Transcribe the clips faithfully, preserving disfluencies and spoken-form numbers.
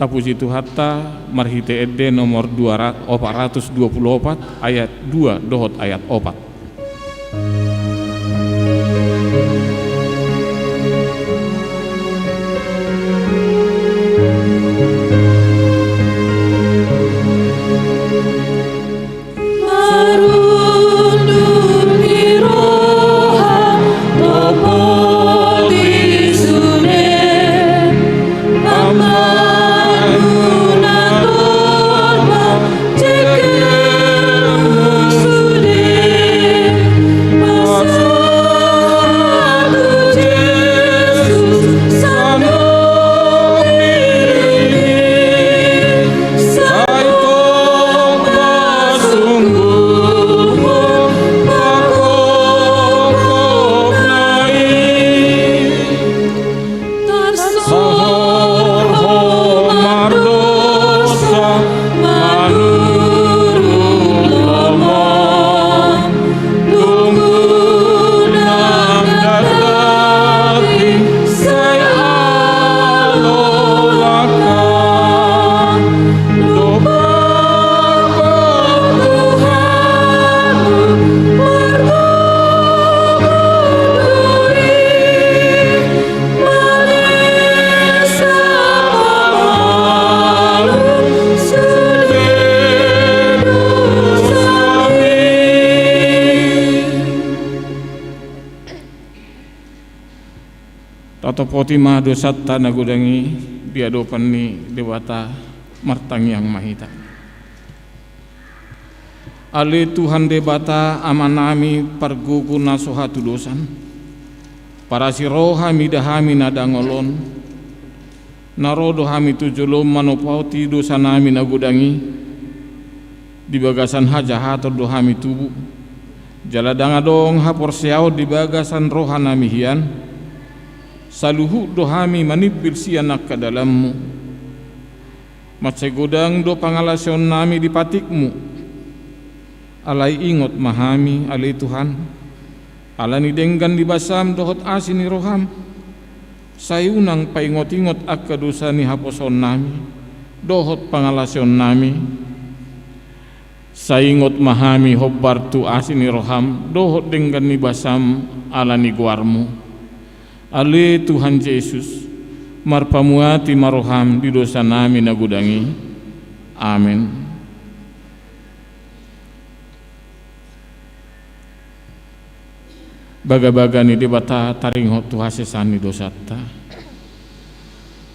Tapuji Tuhanta marhite ende nomor dua ra-, opat ratus dua pulu opat, ayat dua dohot ayat opat. Marundul ni roha, topoti sude, pambangunan tolma, jengkelmu sude, pasahat tu Jesus, sandok ni rini. Sai tong ma sungguhon pangkophopna i. Tarsohor ho mardosa manurut lomo. Dung unang dapot daging sai allolanku. Dompak Tuhanmu margogo do i. Manesa pamalum sude dosami. Tatopoti ma dosanta na godang i di adopan ni Debata. Martangiang ma hita. Ale Tuhan Debata, Amanami pargogo na so hatudosan, parasi roha mida hami na dangol on, na ro do hami tu jolom manopoti dosanami na godang i. Di bagasan hajahaton do hami tubu, jala ndang adong haporseaon di bagasan rohanami hian. Saluhut do hami manimbil sian angka dalanmu. Mansai godang do pangalaseonnami di patikmu. Alai ingot ma hami, ale Tuhan, ala ni denggan ni basam dohot asi ni roham. Sai unang paingot-ingot angka dosa ni haposoonnami dohot pangalaseonnami. Sai ingot ma hami hombar tu asi ni roham dohot denggan ni basam ala ni goarmu. Ale Tuhan Jesus, marpamuati ma roham di dosanami na godang i. Amen. Bagabaga ni Debata taringot tu hasesaan ni dosanta.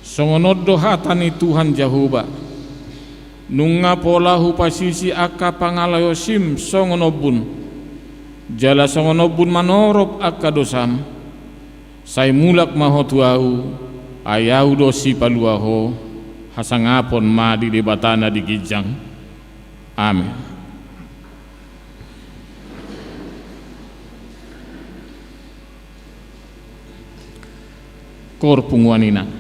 Songon on do hata ni Tuhan Jahowa: Nunga pola hupasisi angka pangalaosim songon ombun, jala songon ombun manorop angka dosam. Sai mulak ma ho tu Ahu, ai Ahu do sipalua ho. Hasangapon ma di Debata na di ginjang. Amen. Koor punguan inang.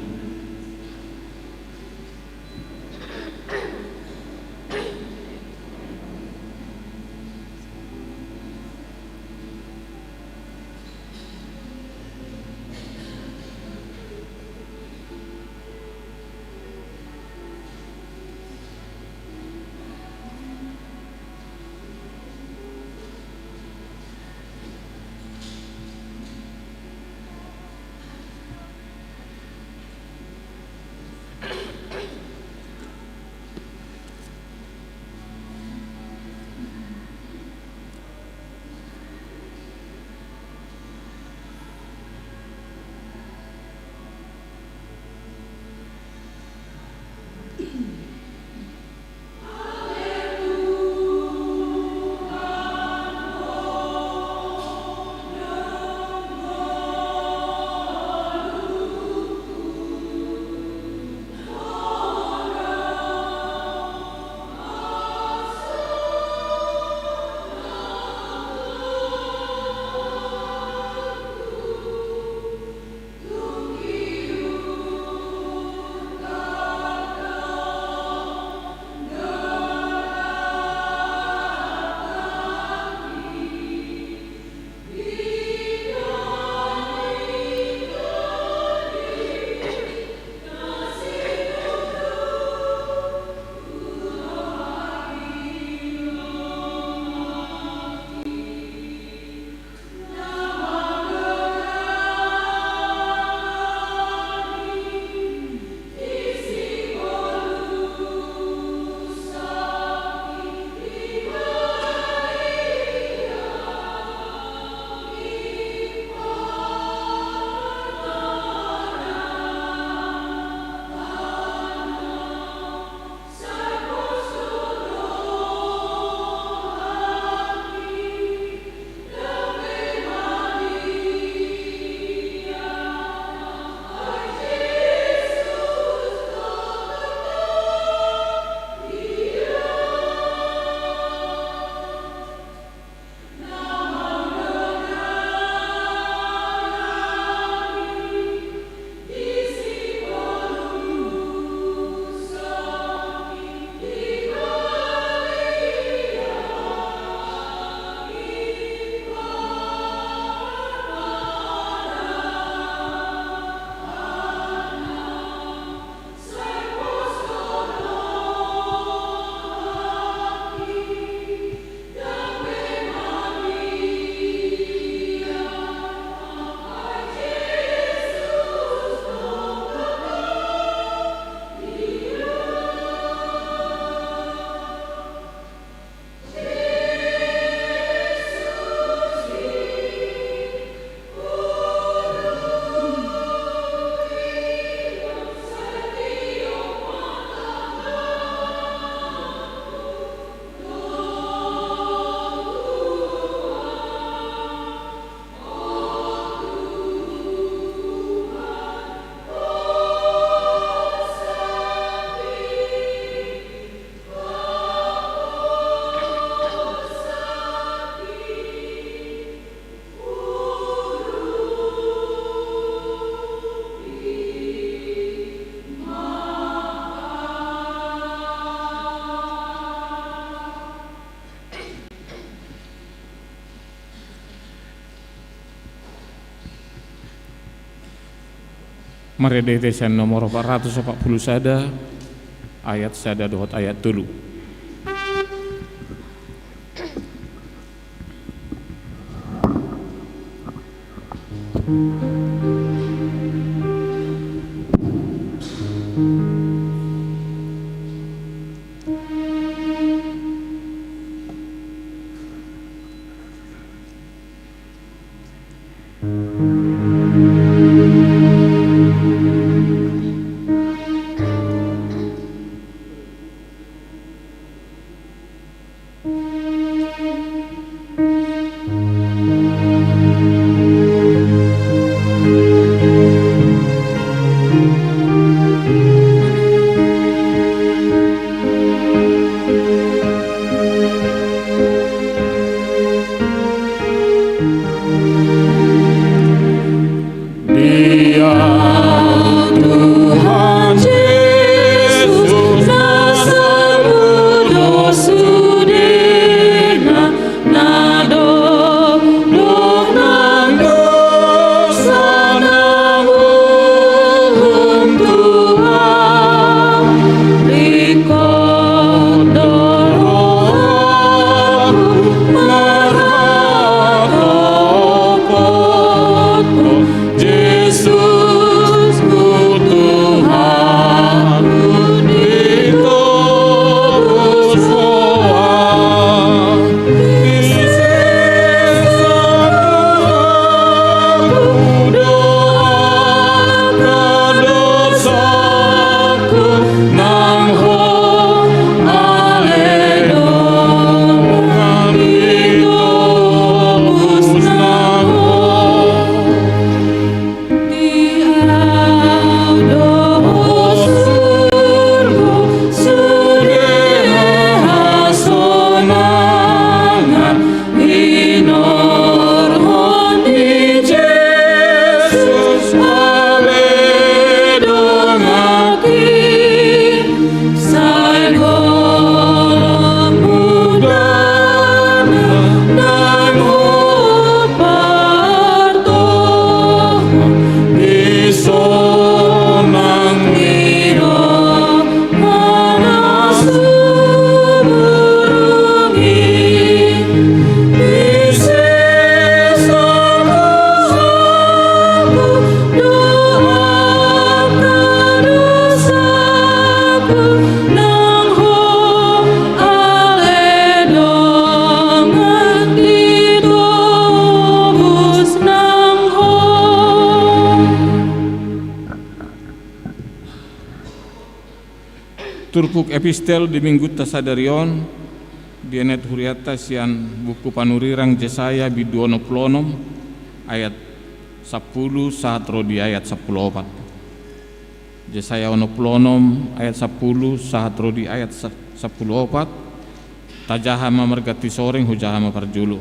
Marende hita sian nomor opat ratus opat pulu sada, ayat sada dohot ayat tolu. Dia Tuhan Jesus, na sabudo sude na, na dok, dok nang dosa nang huhum Tuhan. Ringkot do rohangku marhatopothon Jesus, Tuhanku, ditobus Ho. Sesa rohangku dohot dosaku nang Ho ale dongan, ditobus nang Ho. Di ahu dohot surgo sude hasonangan, hinorhon ni Jesus ale donganki. Sai holan mudana nang hupartohon, dison nang nidok na sumurung i. Di sesa rohangku dohot dosaku nang Ho ale dongan, ditobus nang Ho. Turpuk epistel di minggunta sadari on dienet hurianta sian buku panurirang Jesaya bindu onom pulu onom ayat sampulu sahat ro di ayat sampulu opat. Jesaya onom pulu onom ayat sampulu sahat ro di ayat sa-, sampulu opat. Tajaha ma marganti soreng, hujaha ma parjolo.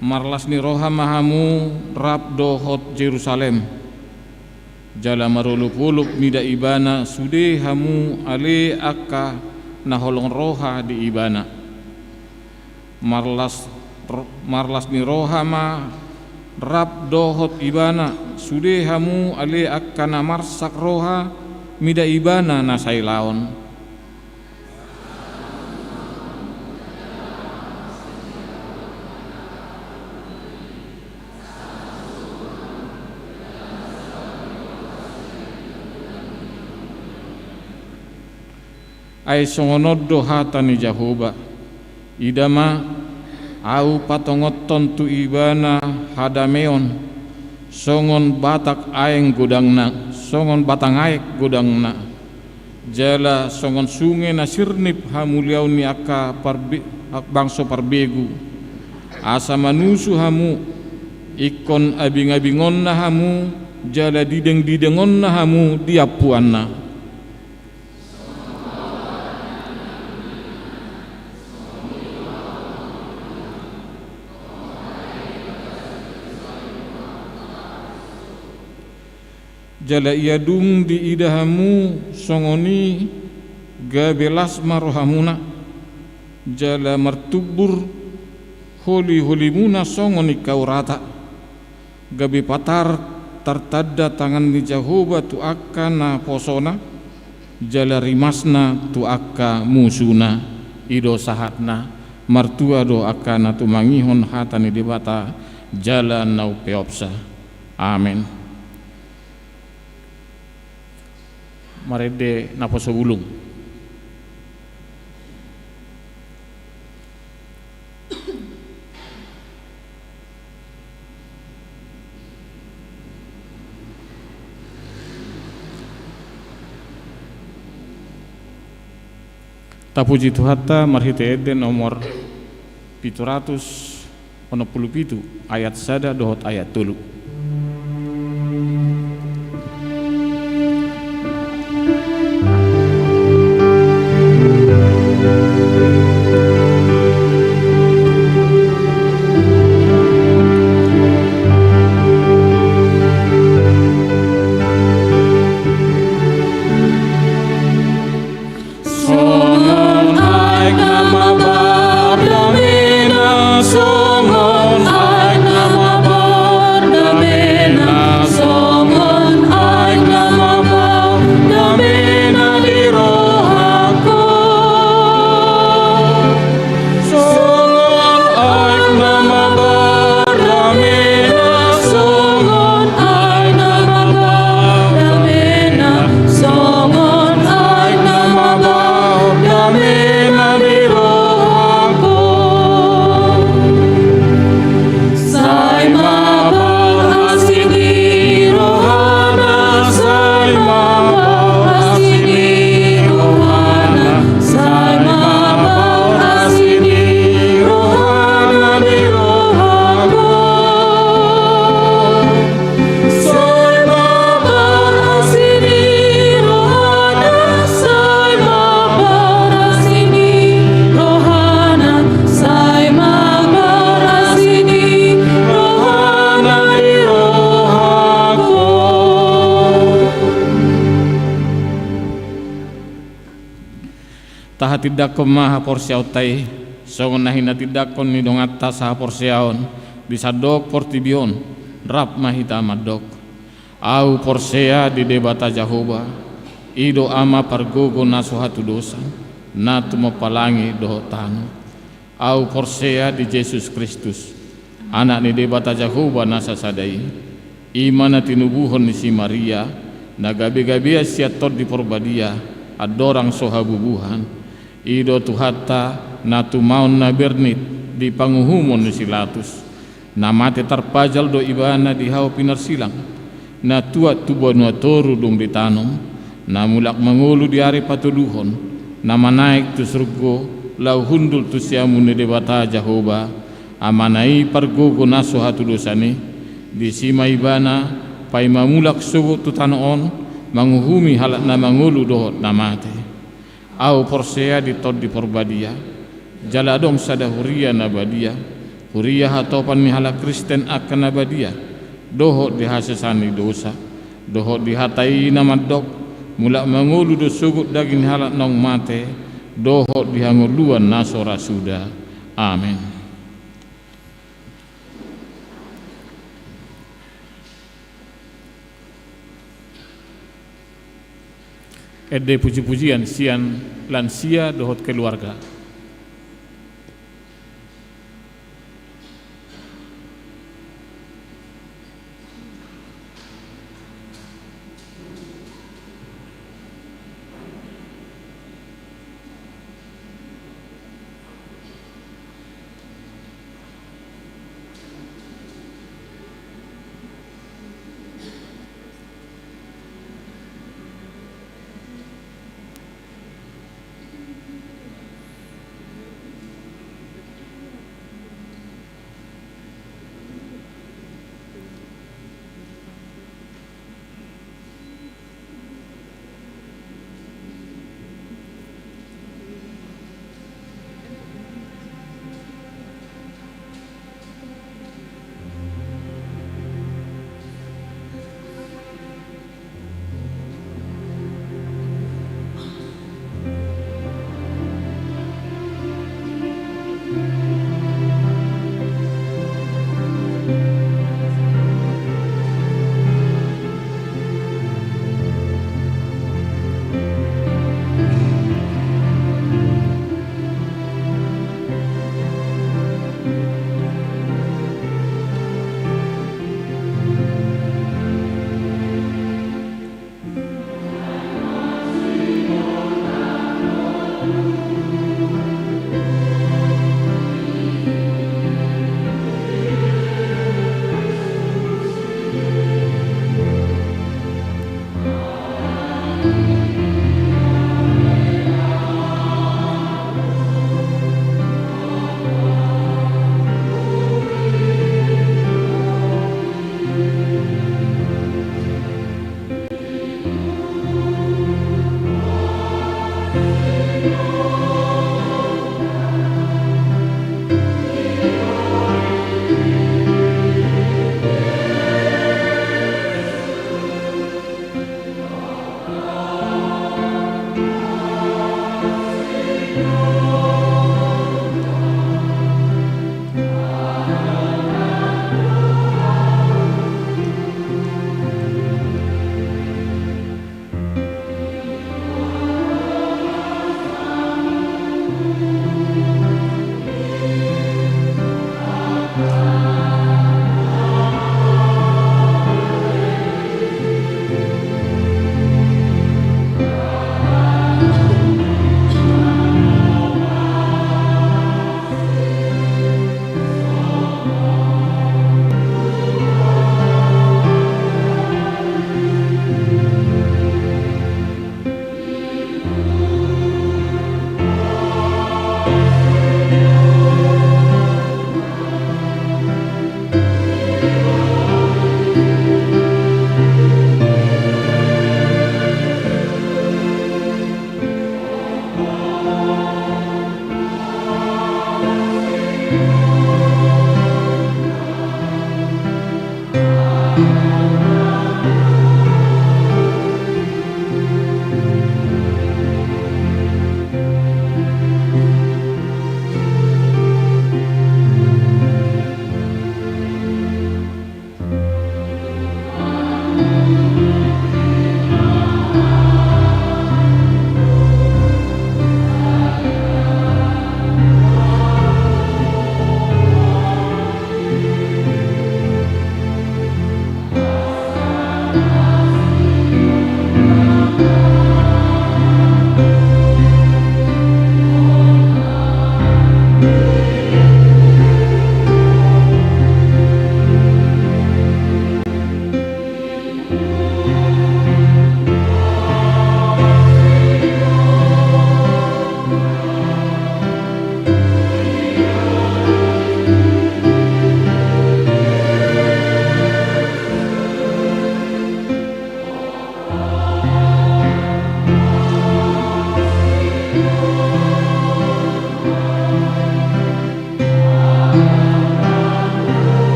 Marlas ni roha ma hamu rap dohot Jerusalem, jala marolopolop mida ibana sude hamu ale angka na holong roha di ibana. Marlas ro-, marlas ni roha ma rap dohot ibana sude hamu ale angka na marsak roha mida ibana na sailaon. Ai songon on do hata ni Jahowa: Ida ma, Ahu patongothon tu ibana hadameon, songon batang aek godangna, songon batang aek godangna. Jala songon sunge na sirnip hamuliaon ni angka parbe-, bangso parbegu. Asa manusu hamu, ingkon abingabingonna hamu, jala didengdidengonna hamu di ampuanna. Jala ia dung diida hamu songon i, gabe las ma rohamuna, jala martumbur holiholimuna songon ingkau rata, gabe patar Tartanda tangan ni Jahowa tu angka naposona, jala rimasna tu angka musuna. I do sahatna. Martua do angka na tumangihon hata ni Debata jala na umpeopsa. Amen. Marende naposo bulung. Tapuji Tuhanta marhite ende nomor pitu ratus onom pulu pitu, ayat sada dohot ayat tolu. Songon aek na mabar damena, songon aek na mabar damena, songon aek na mabar damena di rohangku. Songon aek na mabar damena, songon aek na mabar damena, songon aek na mabar damena di rohangku. Sai mabar asi ni rohana, sai mabar asi ni rohana. Sai mabar asi ni rohana di rohangku. Sai mabar asi ni rohana, sai mabar asi ni rohana, sai mabar asi ni rohana di rohangku. Tahatindangkon ma haporseaonta i, songon na hinatindangkon ni donganta sahaporseaon di sandok portibi on, rap ma hita mandok: Ahu porsea di Debata Jahowa, i do Ama pargogo na so hatudosan, na tumompa langit dohot tano. Ahu porsea di Jesus Kristus, Anak ni Debata Jahowa na sasada i, i ma na tinubuhon ni si Maria, na gabegabean sian Tondi Porbadia, andorang so habubuhan. I do Tuhanta, na tumaon na bernit di panguhumon ni si Latus. Na mate tarpajal do Ibana di hau pinarsilang. Na tuat tu banua toru dung ditanom, na mulak mangolu di ari patoluhon, na manaek tu surgo, laho hundul tu siamun ni Debata Jahowa, Amana i pargogo na so hatudosan i. Disi ma Ibana paima mulak sogot tu tano on, manguhumi halak na mangolu dohot na mate. Ahu porsea di Tondi Porbadia, jala adong sada huria na badia, huria hatopan ni halak Kristen angka na badia, dohot di hasesaan ni dosa, dohot di hata i na mandok: Mulak mangolu do sogot daging ni halak naung mate, dohot di hangoluan na so ra suda. Amen. Ende pujipujian sian lansia dohot keluarga.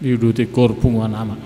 Diuduti hor punguan ama.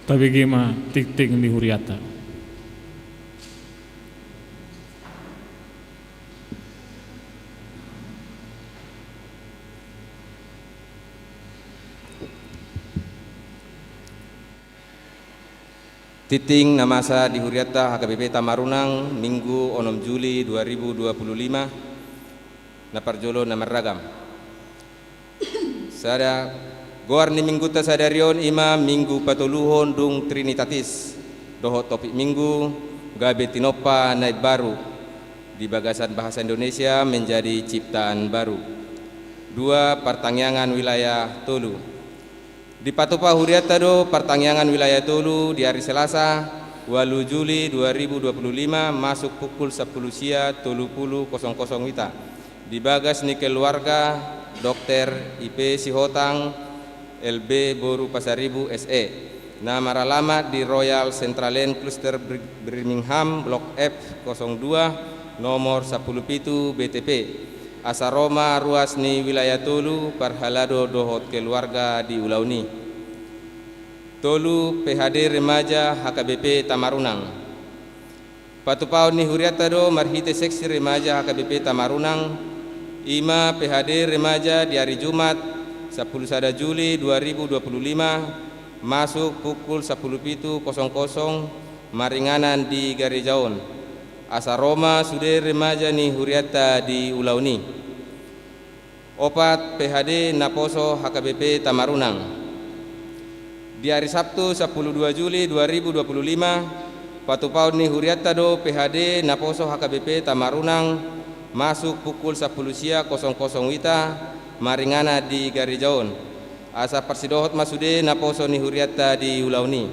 Tabege ma tingting ni hurianta. Tingting na masa di hurianta H K B P Tamarunang, Minggu onom Juli dua ribu dua puluh lima, na parjolo na marragam. Sada, goar ni Minggunta sadari on i ma Minggu patoluhon dung Trinitatis, dohot topik Minggu, gabe tinompa na imbaru, di bagasan bahasa Indonesia menjadi ciptaan baru. Dua, partangiangan wilayah tolu. Dipatupa hurianta do partangiangan wilayah tolu di ari Selasa, ualu Juli dua ribu dua puluh lima, masuk pukul sampulu sia tolu pulu kosong kosong wita, di bagas ni keluarga Dokter I P Sihotang, L B boru Pasaribu, S E, na maralamat di Royal Central Lane Cluster, Bir-, Birmingham, Blok F kosong dua, nomor sampulu pitu, B T P. Asa ro ma ruas ni wilayah tolu, parhalado dohot keluarga di ulaon i. Tolu, P H D remaja H K B P Tamarunang. Patupaon ni hurianta do marhite seksi remaja H K B P Tamarunang, i ma P H D remaja di ari Jumat, sampulu sada Juli dua ribu dua puluh lima, masuk pukul sampulu pitu kosong kosong, maringanan di gareja on. Asa ro ma sude remaja ni hurianta di ulaon i. Opat, P H D naposo H K B P Tamarunang. Di ari Sabtu, sampulu dua Juli dua ribu dua puluh lima, patupaon ni hurianta do P H D naposo H K B P Tamarunang, masuk pukul sampulu sia kosong kosong wita, maringanan di gareja on. Asa parsidohot ma sude naposo ni hurianta di ulaon i.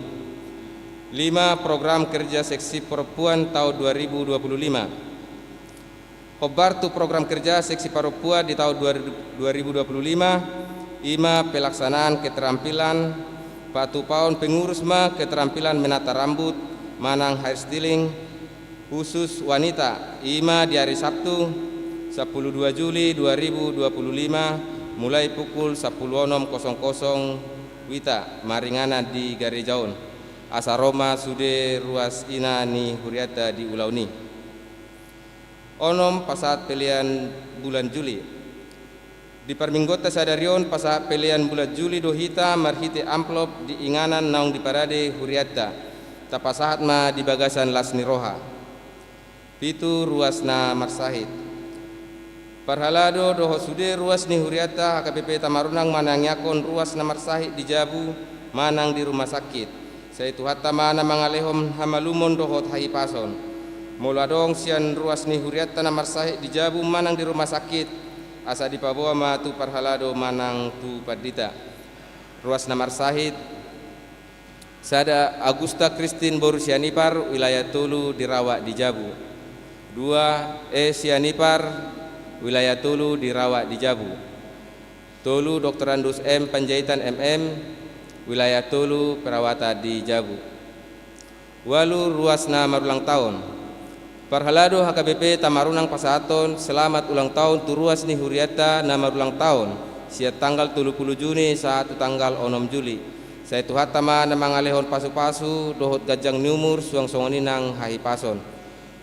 Lima, program kerja seksi perempuan tahun dua ribu dua puluh lima. Hombar tu program kerja seksi parompuan di taon dua, dua ribu dua puluh lima, i ma pelaksanaan keterampilan, patupaon pengurus ma keterampilan menata rambut, manang hairstyling, khusus wanita, i ma di ari Sabtu, sampulu dua Juli dua ribu dua puluh lima, mulai pukul sampulu onom kosong kosong wita, maringanan di gareja on. Asa ro ma sude ruas ina ni hurianta di ulaon i. Onom, pasahat pelean bulan Juli. Di parmingguonta sadari on pasahat pelean bulan Juli do hita marhite amplop di inganan naung diparade hurianta. Tapasahat ma di bagasan las ni roha. Pitu, ruas na marsahit. Parhalado dohot sude ruas ni hurianta H K B P Tamarunang manangiangkon ruas na marsahit di jabu manang di rumah sakit. Sai Tuhanta ma na mangalehon hamalumon dohot hahipason. Molo adong sian ruas ni hurianta na marsahit di jabu manang di rumah sakit, asa dipaboa ma tu parhalado manang tu pandita. Ruas na marsahit. Sada, Agusta Kristin boru Sianipar, wilayah tolu, dirawat di jabu. Dua, E Sianipar, wilayah tolu, dirawat di jabu. Tolu, Doktorandus M Panjaitan, M M, wilayah tolu, perawatan di jabu. Ualu, ruas na marulang taon. Parhalado H K B P Tamarunang pasahathon selamat ulang taon tu ruas ni hurianta na marulang taon, sian tanggal tolu pulu Juni sahat tu tanggal onom Juli. Sai Tuhanta ma na mangalehon pasu-pasu dohot ganjang ni umur suang songon i nang hahipason.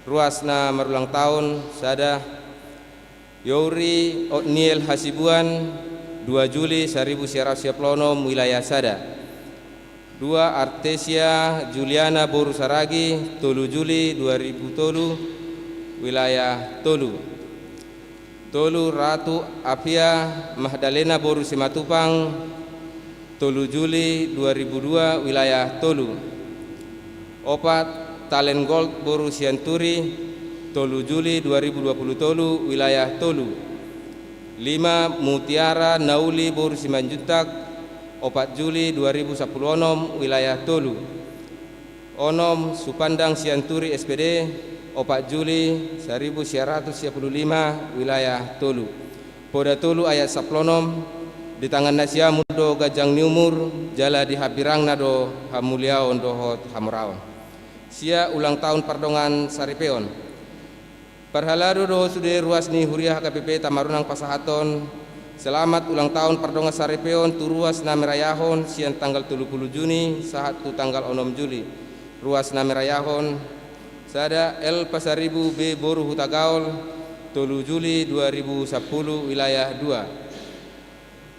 Ruas na marulang taon, sada, Youri Otniel Hasibuan, dua Juli saribu sia ratus sia pulu onom, wilayah sada. Dua, Artesia Juliana boru Saragi, tolu Juli dua ribu tolu, wilayah tolu. Tolu, Ratu Apia Magdalena boru Simatupang, tolu Juli dua ribu dua, wilayah tolu. Opat, Talen Gold boru Sianturi, tolu Juli dua ribu dua pulu tolu, wilayah tolu. Lima, Mutiara Nauli boru Simanjuntak, opat Juli dua ribu sapulu onom, wilayah tolu. Onom, Supandang Sianturi S P D, opat Juli saribu sia ratus sia pulu lima, wilayah tolu. Poda tolu ayat sampulu onom, di tangan nasiam do ganjang ni umur, jala di hambirangna do hamuliaon dohot hamoraon. Sia, ulang taon pardongan saripeon. Parhalado dohot sude ruas ni huria H K B P Tamarunang pasahathon Selamat ulang tahun pardongan saripeon tu ruas na merayahon sian tanggal tolu pulu Juni sahat tu tanggal onom Juli. Ruas na merayahon: sada, L Pasaribu B boru Hutagaol, tolu Juli dua ribu sampulu, wilayah dua.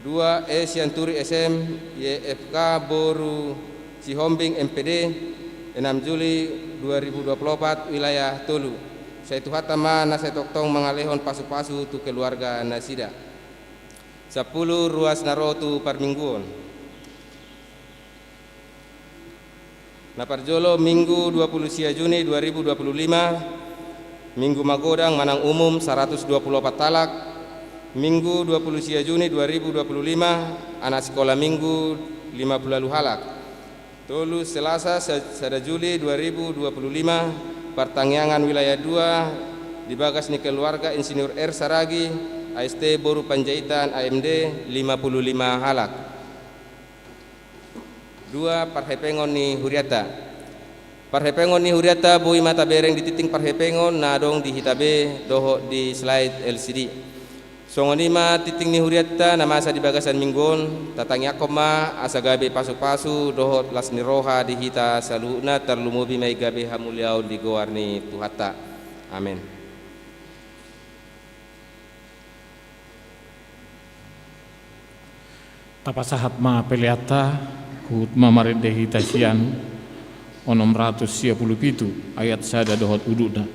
Dua, E Sianturi S M, Y F K boru Sihombing M P D, enam Juli dua ribu dua pulu opat, wilayah tolu. Sai Tuhanta ma na sai tongtong mangalehon pasupasu tu keluarga nasida. Sampulu ruas na ro tu parmingguon. Na parjolo, Minggu dua pulu sia Juni dua ribu dua pulu lima, Minggu magodang manang umum saratus dua pulu opat halak. Minggu dua pulu sia Juni dua ribu dua pulu lima, anak sikola Minggu lima pulu ualu halak. Tolu, Selasa, sa-, sada Juli dua ribu dua pulu lima, partangiangan wilayah dua di bagas ni keluarga Insinyur R Saragih, A S T boru Panjaitan, A M D, lima pulu lima halak. Dua, parhepengon ni hurianta. Parhepengon ni hurianta boi ma tabereng di tingting parhepengon na adong di hita be dohot di slide L C D. Songon i ma tingting ni hurianta na masa di bagasan minggu on, tatangiangkon ma asa gabe pasupasu dohot las ni roha di hita saluhutna, tarlumobi ma i gabe hamuliaon di goar ni Tuhanta. Amen. Tapasahat ma peleanta, huhut ma marende hita sian onom ratus sia pulu pitu ayat sada dohot udutna.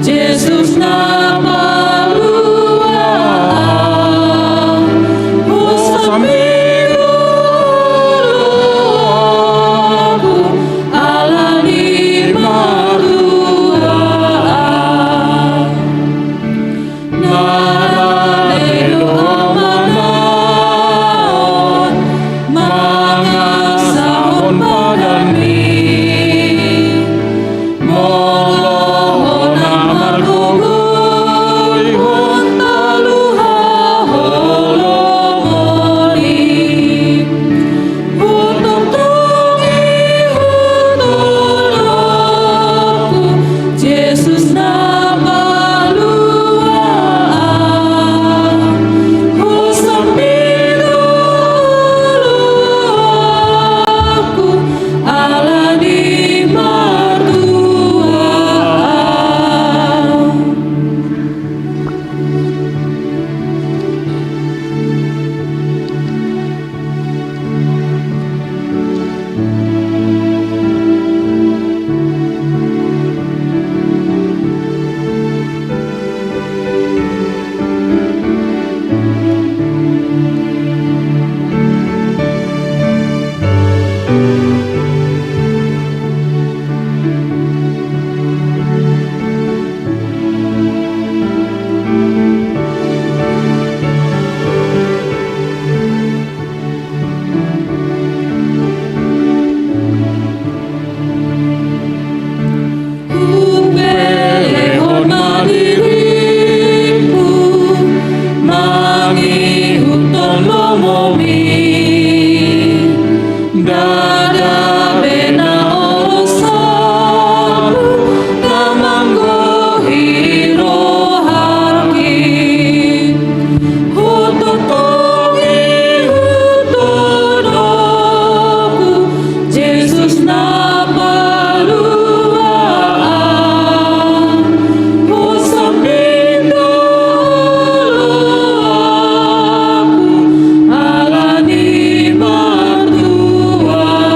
Jesus na palua, husambing do Ho, ala ni martua. Na rade do hamuna on mangasahon padanmi. Molo Ho na margogoihon taluha holomoni, hutongtongi hutoloku Jesus na palua, husambing do holomoni. Ala ni martua. Hupelehon ma diringku mangihuthon lomomi. Ndada be na olo salpu na manggohi rohangki. Hutongtongi hutoloku Jesus na palua, husambing do holomoni. Ala ni martua.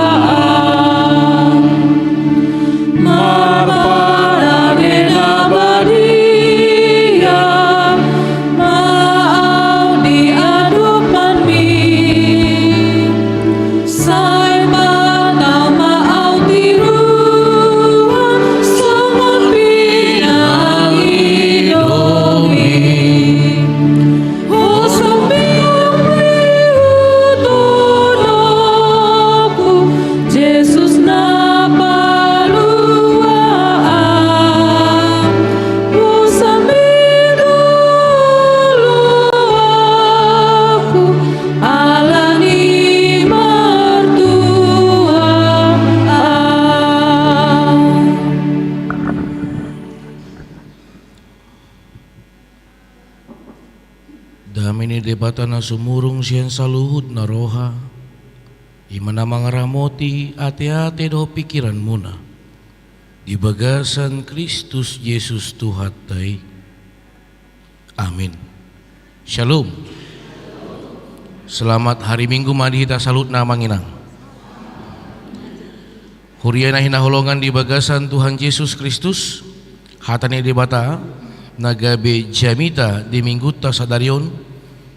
Debata na sumurung sian saluhutna roha, i ma na mangaramoti ateate dohot pingkiranmuna di bagasan Kristus Jesus Tuhanta i. Amin. Shalom. Selamat hari Minggu ma di hita saluhutna, Amang Inang. Huria na hinaholongan di bagasan Tuhan Jesus Kristus, hata ni Debata na gabe jamita di Minggunta sadari on,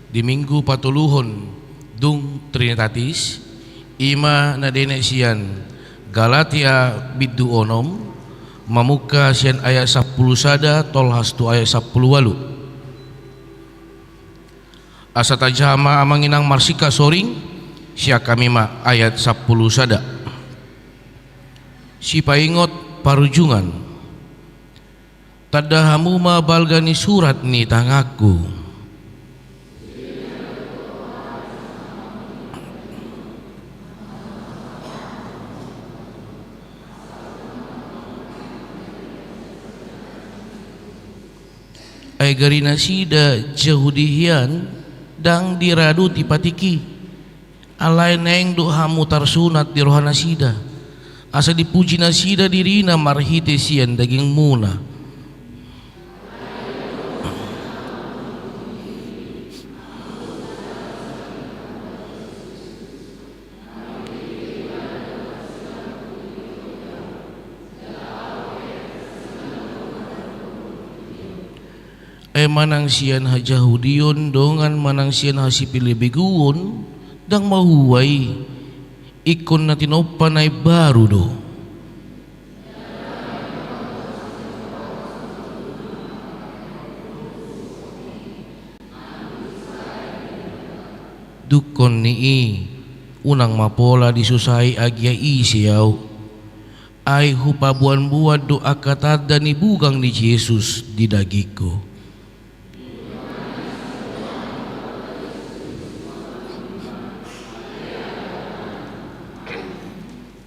di Minggu patoluhon dung Trinitatis, i ma na dienet sian Galatia bindu onom, mamungka sian ayat sampulu sada tolhas tu ayat sampulu ualu. Asa tajaha ma, Amang Inang, marsingkat soring, sian hami ma ayat sampulu sada. Sipaingot parujungan. Tanda hamu ma balga ni surat ni tanganku. Ai gari nasida Jahudi hian ndang diraduti patik i. Alai naeng do hamu tarsunat di roha nasida, asa dipuji nasida dirina marhite sian dagingmuna. Ai manang sian hajahudion dongan manang sian hasipelebeguon, ndang mahua i. Ingkon na tinompa na imbaru do. Dungkon ni i, unang ma pola disusai agia ise ahu. Ai hupaboanboan do angka tanda ni bugang ni Jesus di dagingku.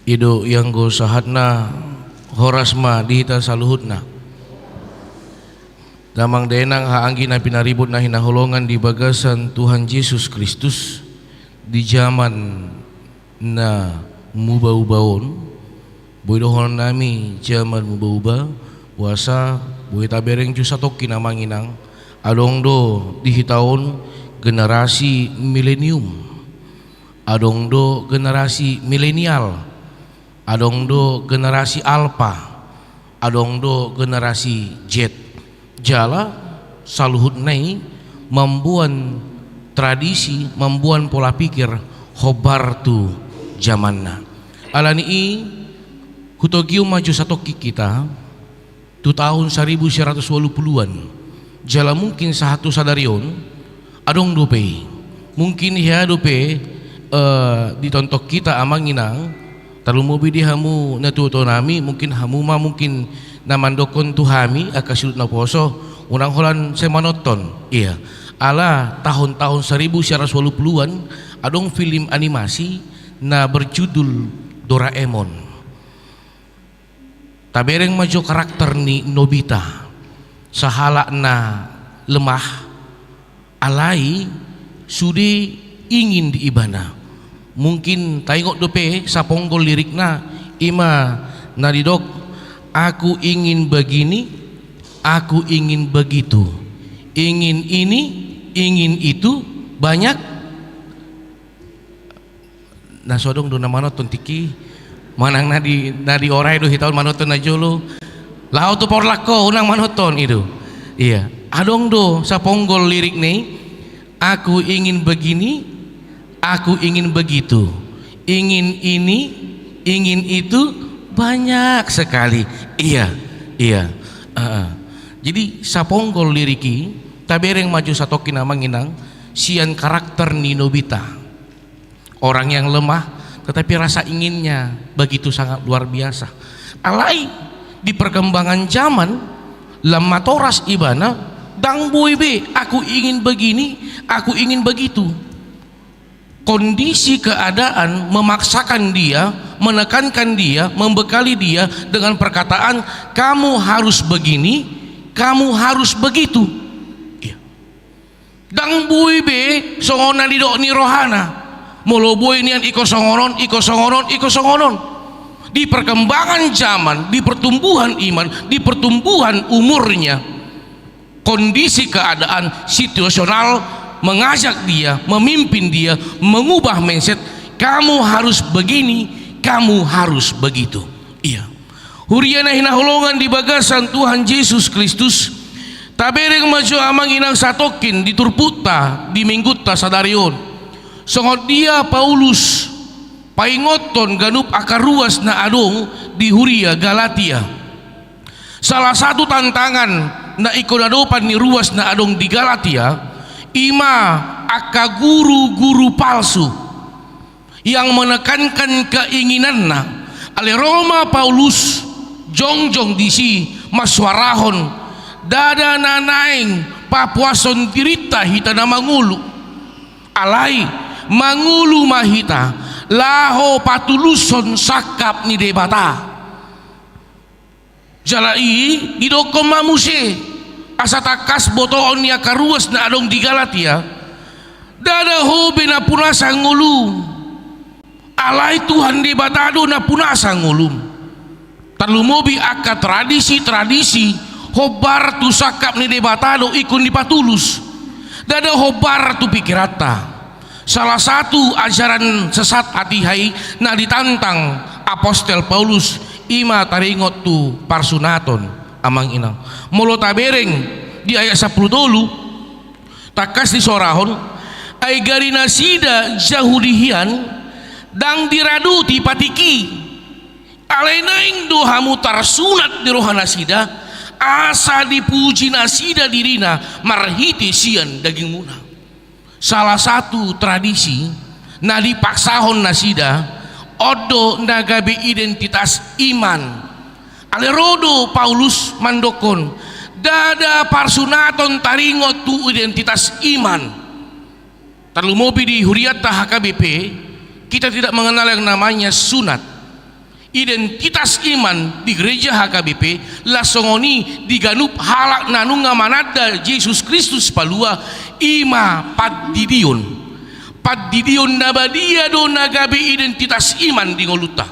I do ianggo sahatna. Horas ma di hita saluhutna. Damang dainang, haha anggi na pinaribot na hinaholongan di bagasan Tuhan Jesus Kristus, di jaman na mubauba on, boi dohonon nami jaman mubauba, boasa boi tabereng jo satongkin, Amang Inang, adong do di hita on generasi milenium, adong do generasi milenial, adong do generasi alpha, adong do generasi Z. Jala saluhutna i mamboan tradisi, mamboan pola pikir hombar tu jamanna. Alani i, hutogihon ma jo satongkin hita tu tahun saribu sia ratus ualu puluan. Jala mungkin sahat tu sadari on, adong dope i. Mungkin hea dope, eh, di tontok hita, Amang Inang, tarlumobi di hamu natuatua nami, mungkin hamu ma mungkin na mandokkon tu hami angka suhut naposo, unang holan sai manonton. Ia, ala tahun-tahun saribu sia ratus ualu puluan, adong film animasi na berjudul Doraemon. Tabereng ma jo karakter ni Nobita, sahalak na lemah, alai sude ingin di ibana. Mungkin taingot dope saponggol lirikna, i ma na didok, "Aku ingin begini, aku ingin begitu. Ingin ini, ingin itu, banyak." Na so adong do na manonton tingki, manang na di, na di orai do hita on manonton na jolo. Laho tu porlak ho, unang manonton i do. Ia, adong do saponggol lirik ni, "Aku ingin begini, aku ingin begitu. Ingin ini, ingin itu, banyak sekali." Ia, ia. Heeh. Jadi saponggol lirik i, tabereng ma jo satongkin, Amang Inang, sian karakter ni Nobita. Orang yang lemah, tetapi rasa inginnya begitu sangat luar biasa. Alai, di perkembangan zaman, lam matoras ibana, ndang boi be, "Aku ingin begini, aku ingin begitu." Kondisi keadaan memaksakan dia, menekankan dia, membekali dia dengan perkataan, "Kamu harus begini, kamu harus begitu." Iya. Ndang boi be songon na nidok ni rohana. Molo boi nian ingkon songon on, ingkon songon on, ingkon songon on. Di perkembangan zaman, di pertumbuhan iman, di pertumbuhan umurnya, kondisi keadaan situasional mengajak dia, memimpin dia, mengubah mindset, "Kamu harus begini, kamu harus begitu." Iya. Huria na hinaholongan di bagasan Tuhan Jesus Kristus, tabereng ma jo amang inang satongkin di turpukta di minggunta sadari on. Songon dia Paulus paingothon ganup angka ruas na adong di huria Galatia. Salah satu tantangan na ingkon adopan ni ruas na adong di Galatia, i ma angka guru-guru palsu yang menekankan keinginanna. Alai ro ma Paulus jongjong disi mansuarahon, "Ndada na naeng papuashon dirinta hita na mangolu. Alai mangolu ma hita laho patulushon sangkap ni Debata." Jala i didokkon ma muse, asa tangkas botoon ni angka ruas na adong di Galatia, "Ndada ho be napunasan ngolum. Alai Tuhan Debata do napunasan ngolum." Tarlumobi angka tradisi-tradisi hombar tu sangkap ni Debata do ingkon dipatulus. Ndada hombar tu pikiranta. Salah satu ajaran sesat hatiha i na ditantang apostel Paulus, i ma taringot tu parsunaton, amang inang. Molo tabereng di ayat sampulu tolu, tangkas disorahon, "Ai gari nasida Jahudi hian, ndang diradoti patik i. Alai naeng do hamu tarsunat di roha nasida, asa dipuji nasida dirina marhite sian dagingmuna." Salah satu tradisi na dipaksahon nasida, on do na gabe identitas iman. Alai ro do Paulus mandokkon, "Ndada parsunaton taringot tu identitas iman." Tarlumobi di hurianta H K B P, kita tidak mengenal yang namanya sunat. Identitas iman di gereja H K B P, laos songon i di ganup halak na nunga mananda Jesus Kristus Palua, i ma pandidion. Pandidion na badia do na gabe identitas iman di ngolunta.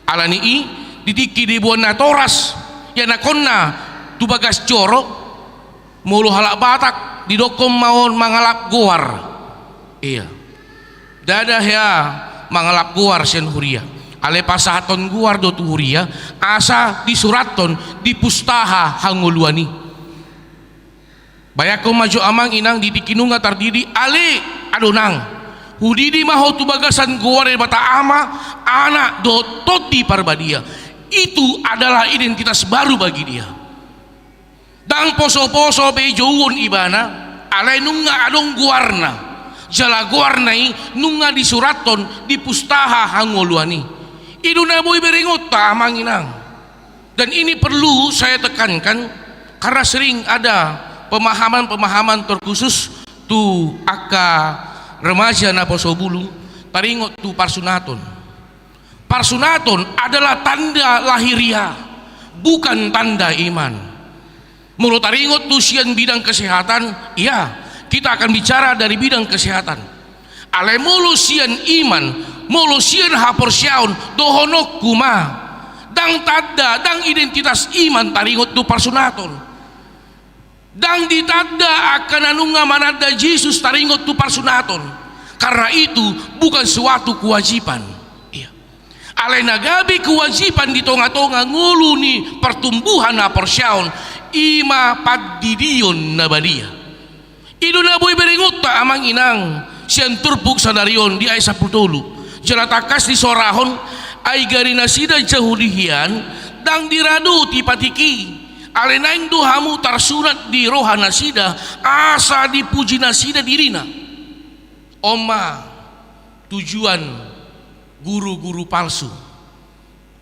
Alani i, di tingki diboan natoras ianakhonna tu bagas joro, molo halak Batak didokkon ma on mangalap goar. Iya. Ndada hea mangalap goar sian huria. Alai pasahathon goar do tu huria, asa disurathon di pustaha hangoluan i. Bayangkon ma jo amang inang, di tingki nunga tardidi, ale adonang, hudidi ma ho tu bagasan goar ni Debata Ama, Anak dohot Tondi Parbadia. Itu adalah identitas baru bagi dia. Ndang poso-poso be jouon ibana, alai nunga adong goarna. Jala goarna i nunga disurathon di pustaha hangoluan i. I do na boi berengonta, amang inang. Dan ini perlu saya tekankan, karena sering ada pemahaman-pemahaman terkhusus tu angka remaja na poso bulu, taringot tu parsunaton. Parsunaton adalah tanda lahiriah, bukan tanda iman. Molo taringot tu sian bidang kesehatan, iya, kita akan bicara dari bidang kesehatan. Alai molo sian iman, molo sian haporseaon, dohononku ma, ndang tanda, ndang identitas iman taringot tu parsunaton. Ndang ditanda angka na nunga mananda Jesus taringot tu parsunaton. Karena itu bukan suatu kewajiban. Iya. Alai na gabe kewajiban di tonga-tonga ngolu ni pertumbuhan haporseaon, i ma pandidion na badia. I do na boi berengonta, amang inang, sian turpuk sadari on di ayat sampulu tolu. Jala tangkas disorahon, ai gari nasida Jahudi hian, ndang diradoti patik i. Alai naeng do hamu tarsunat di roha nasida, asa dipuji nasida dirina. On ma tujuan guru-guru palsu,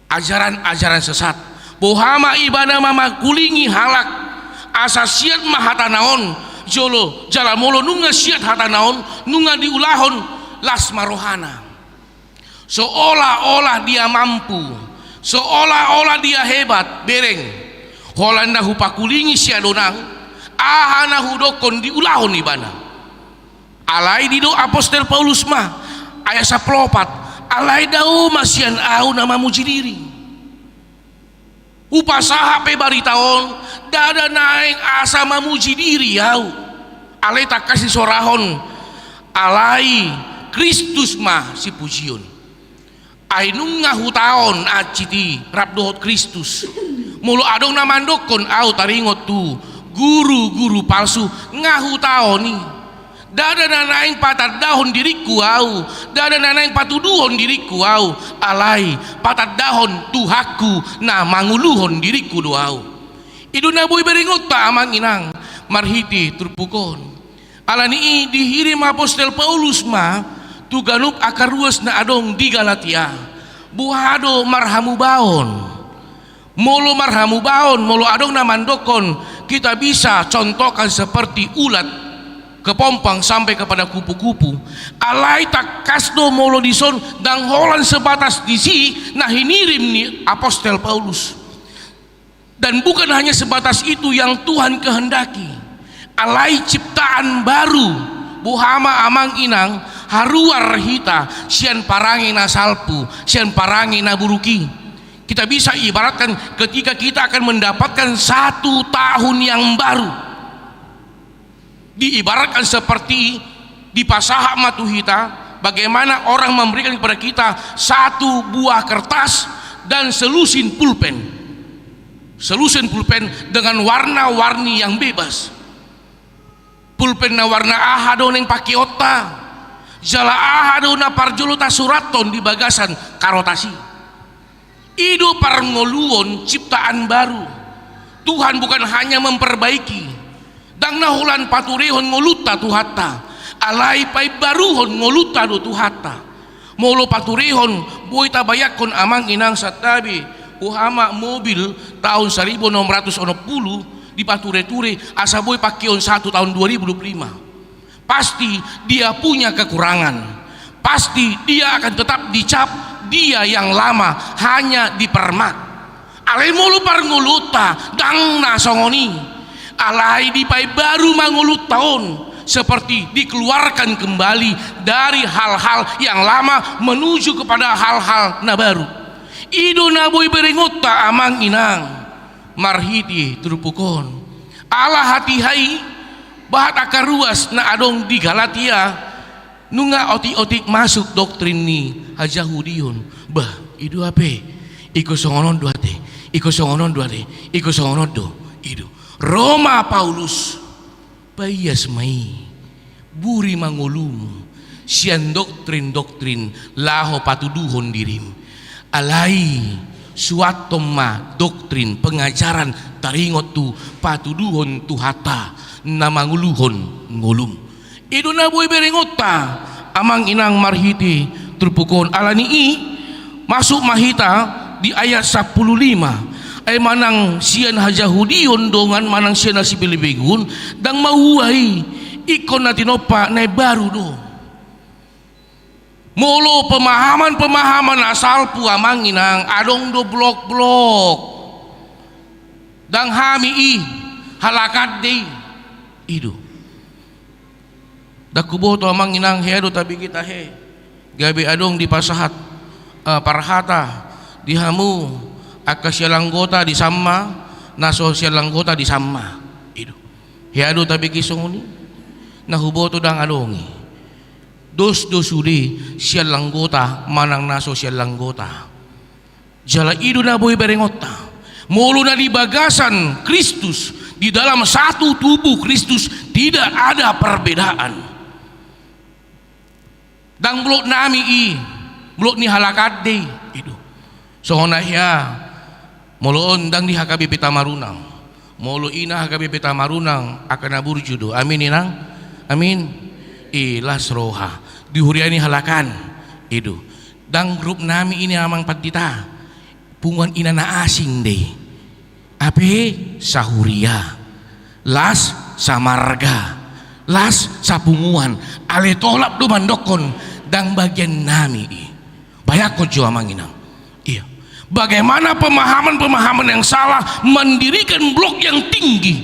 ajaran-ajaran sesat. Boha ma ibana mamangkulingi halak, asa siat ma hatana on, jolo, jala molo nunga siat hatana on, nunga diulahon, las ma rohana. Seolah-olah dia mampu, seolah-olah dia hebat, bereng. Holan na hupangkulingi si adonang, aha na hudokkon diulahon ibana. Alai didok apostel Paulus ma, ayat sampulu opat, alai dao ma sian ahu na mamuji diri. Hupasahat pe barita on, ndada naeng asa mamuji diri ahu. Alai tangkas disorahon, alai Kristus ma sipujion. Ai nunga hutaon ansit i rap dohot Kristus. Molo adong na mandokkon ahu taringot tu guru-guru palsu, nga hutaon i. Ndada na naeng patandahon diringku ahu, ndada na naeng patuduhon diringku ahu, alai patandahon Tuhanku na mangoluhon diringku do ahu. I do na boi berengonta amang inang marhite turpuk on. Alani i dihirim apostel Paulus ma tu ganup angka ruas na adong di Galatia. Boha do marhamubaon? Molo marhamubaon, molo adong na mandokkon, kita bisa contohkan seperti ulat kepompang sampai kepada kupu-kupu. Alai tangkas do molo dison ndang holan sebatas disi na hinirim ni apostel Paulus. Dan bukan hanya sebatas itu yang Tuhan kehendaki. Alai ciptaan baru, boha ma amang inang, haruar hita sian parange na salpu, sian parange na buruk i. Kita bisa ibaratkan ketika kita akan mendapatkan satu tahun yang baru. Diibaratkan seperti dipasahat ma tu hita, bagaimana orang memberikan kepada kita satu buah kertas dan selusin pulpen. Selusin pulpen dengan warna-warni yang bebas. Pulpen na warna aha do naeng pakeonta? Jala aha do na parjolo tasurathon di bagasan karotas i? I do parngoluon ciptaan baru. Tuhan bukan hanya memperbaiki, ndang na holan paturehon ngolunta Tuhanta, alai paimbaruhon ngolunta do Tuhanta. Molo paturehon, boi tabayangkon amang inang santabi, boha ma mobil tahun saribu enam ratus onom pulu dipature-ture, asa boi pakeon satu tahun dua ribu dua puluh lima. Pasti dia punya kekurangan. Pasti dia akan tetap dicap dia yang lama, hanya dipermak. Alai molo parngoluonta ndang na songon i. Alai dipaimbaru ma ngolunta on, seperti dikeluarkan kembali dari hal-hal yang lama menuju kepada hal-hal na baru. I do na boi berengonta amang inang marhite turpuk on. Ala hatiha i, bahat angka ruas na adong di Galatia, nunga otik-otik masuk doktrin ni hajahudion. Bah, i do hape, ingkon songon on do ate, ingkon songon on do ate, ingkon songon on do. I do. Ro ma Paulus, paias ma i, buri ma ngolumu sian doktrin-doktrin laho patuduhon dirim. Alai suanhon ma doktrin pengajaran taringot tu patuduhon Tuhanta na mangoluhon ngolum. I do na boi berengonta amang inang marhite turpuk on. Alani i masuk ma hita di ayat sampulu lima. Ai manang sian hajahudion dongan manang sian na sibelebegu on, ndang maua i, ingkon na tinompa na imbaru do. Molo pemahaman-pemahaman na salpu amang inang, adong do blok-blok. Ndang hami i, halak ande i. I do. Ndang huboto amang inang, hea do tabege tahe. Gabe adong dipasahat, eh, parhata di hamu, angka sialanggota di samma, na so sialanggota di samma. I do. Hea do tabege songon i. Na huboto ndang adong i. Dos do sude sialanggota manang na so sialanggota. Jala i do na boi berengonta. Molo na di bagasan Kristus, di dalam satu tubuh Kristus, tidak ada perbedaan. Ndang blok nami i, blok ni halak ande i. I do. Songon na hea, molo on ndang di H K B P Tamarunang. Molo ina H K B P Tamarunang, angka na burju do. Amin inang? Amin. I las roha. Di huria ni halak an. I do. Ndang grup nami i ni amang pandita. Punguan ina na asing do i. Hape sahuria, las samarga, las sapunguan, alai tolap do mandokkon ndang bagian nami i. Bayangkon jo amang inang. Iya. Bagaimana pemahaman-pemahaman yang salah mendirikan blok yang tinggi.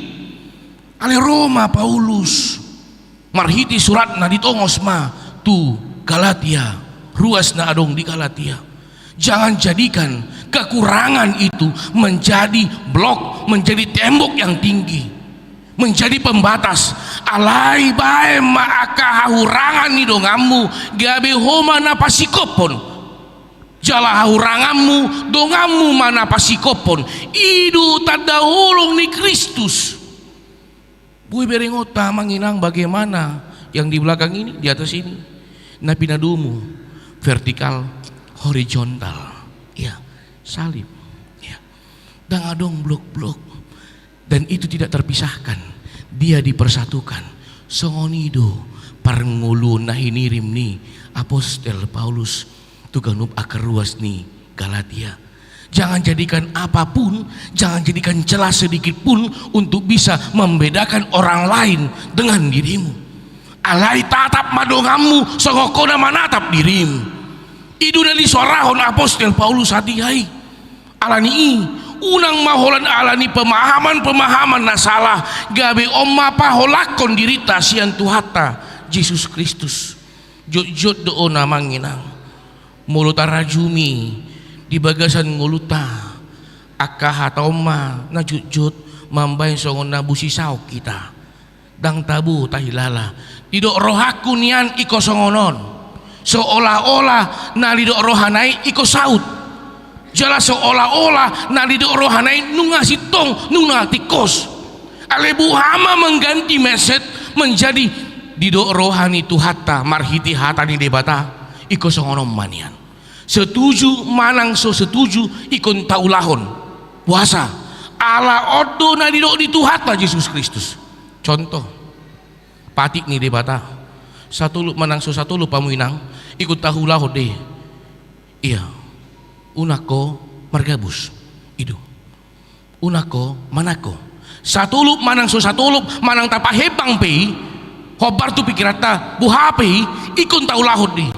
Alai ro ma Paulus. Marhite suratna ditongos ma tu Galatia, ruas na adong di Galatia. Jangan jadikan kekurangan itu menjadi blok, menjadi tembok yang tinggi, menjadi pembatas. Alai baen ma angka hahurangan ni donganmu, gabe ho ma na pasikophon. Jala hahuranganmu, donganmu ma na pasikophon. I do tanda holong ni Kristus. Boi berengonta, Amang Inang, bagaimana yang di belakang ini, di atas ini? Na pinadomu, vertikal, horizontal. Ya, salib. Ya. Ndang adong blok-blok. Dan itu tidak terpisahkan. Dia dipersatukan. Songon i do parngoluon na hinirim ni apostel Paulus tu ganup angka ruas ni Galatia. Jangan jadikan apapun, jangan jadikan celah sedikit pun untuk bisa membedakan orang lain dengan dirimu. Alai tatap ma donganmu songon ho na manatap dirim. I do na disoarahon apostel Paulus hatiha i. Alani i, unang ma holan alani pemahaman-pemahaman na salah, gabe on ma paholangkon dirinta sian Tuhanta Jesus Kristus. Jotjot do on, Amang Inang. Molo tarajumi di bagasan ngolunta, angka hata on ma na jotjot mambahen songon na busisaon hita. Ndang tabo tahilala. Didok rohangku nian ingkon songon on. Seolah-olah na didok rohana i ingkon saut. Jala seolah-olah na didok rohana i nunga sintong, nunga tingkos. Alai boha ma mengganti mindset menjadi didok roha ni Tuhanta marhite hata ni Debata, ingkon songon on ma nian. Setuju manang so setuju, ingkon taulahon. Boasa? Ala on do na didok ni Tuhanta Jesus Kristus. Contoh, patik ni Debata. Satolop manang so satolop, Amang Inang, ingkon taulahon do i. Ia, unang ho margabus. I do. Unang ho manangko. Satolop manang so satolop, manang tapahembang pe i, hombar tu pikiranta, boha pe i, ingkon taulahon do i.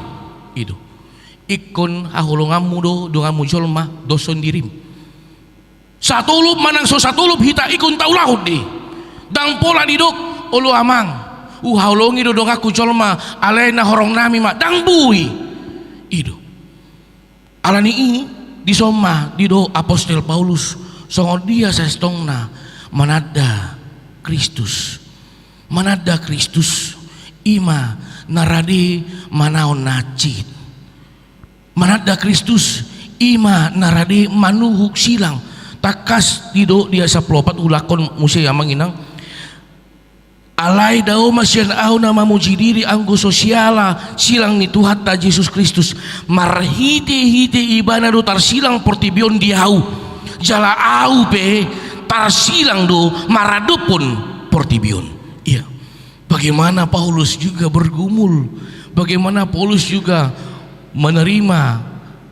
I do. Ingkon haholonganmu do donganmu jolma doshon dirim. Satolop manang so satolop hita ingkon taulahon do i. Ndang pola didok, olo Amang, huhaholongi do donganku jolma, alai na horong nami ma, ndang boi. I do. Alani i, dison ma didok apostel Paulus, songon dia sasintongna mananda Kristus. Mananda Kristus, i ma na rade manaon na hansit. Mananda Kristus, i ma na rade manuhuk silang. Tangkas didok di ayat sampulu opat, ulahon muse, Amang Inang. Alai dao ma sian ahu na mamuji diri anggo so siala silang ni Tuhanta Jesus Kristus. Marhite-hite Ibana do tarsilang portibi on di ahu. Jala ahu pe tarsilang do maradophon portibi on. Ia. Bagaimana Paulus juga bergumul, bagaimana Paulus juga menerima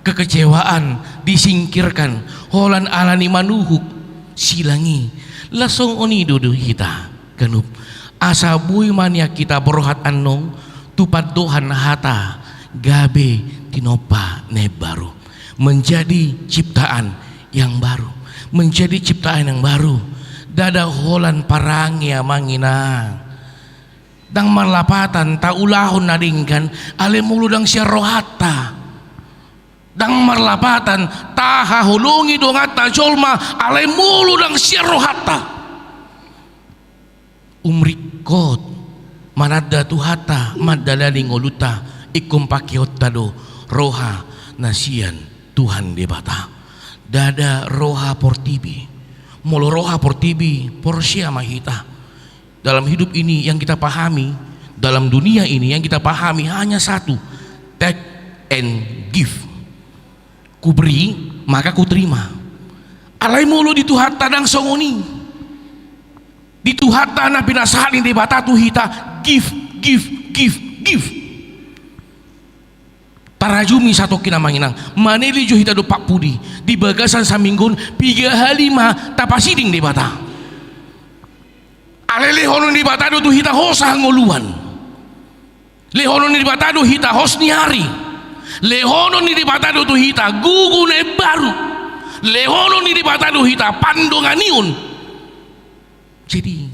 kekecewaan, disingkirkan, holan alani manuhuk silang i. Las songon i do, do hita ganup. Asa boi ma nian hita borhat annon tu pandohan hata gabe tinompa na imbaru. Menjadi ciptaan yang baru. Menjadi ciptaan yang baru. Ndada holan parange, Amang Inang. Ndang marlapatan taulahon na denggan, alai molo ndang sian rohanta. Ndang marlapatan tahaholongi donganta jolma, alai molo ndang sian rohanta. Umringkot mananda Tuhanta, mandalani ngolunta, ingkon pakeonta do roha na sian Tuhan Debata. Ndada roha portibi. Molo roha portibi, porsea ma hita. Dalam hidup ini yang kita pahami, dalam dunia ini yang kita pahami hanya satu, take and give. Kuberi, maka kuterima. Alai molo di Tuhanta ndang songon i. Di Tuhanta na pinasahat ni Debata tu hita, give, give, give, give. Tarajumi satongkin, Amang Inang, maneleng jo hita dompak pudi, di bagasan saminggu on piga hali ma tapasiding Debata. Alai lehonon ni Debata do tu hita hosa hangoluan. Lehonon ni Debata do hita hos ni ari. Lehonon ni Debata do tu hita gogo na imbaru. Lehonon ni Debata do hita pandonganion. Jadi,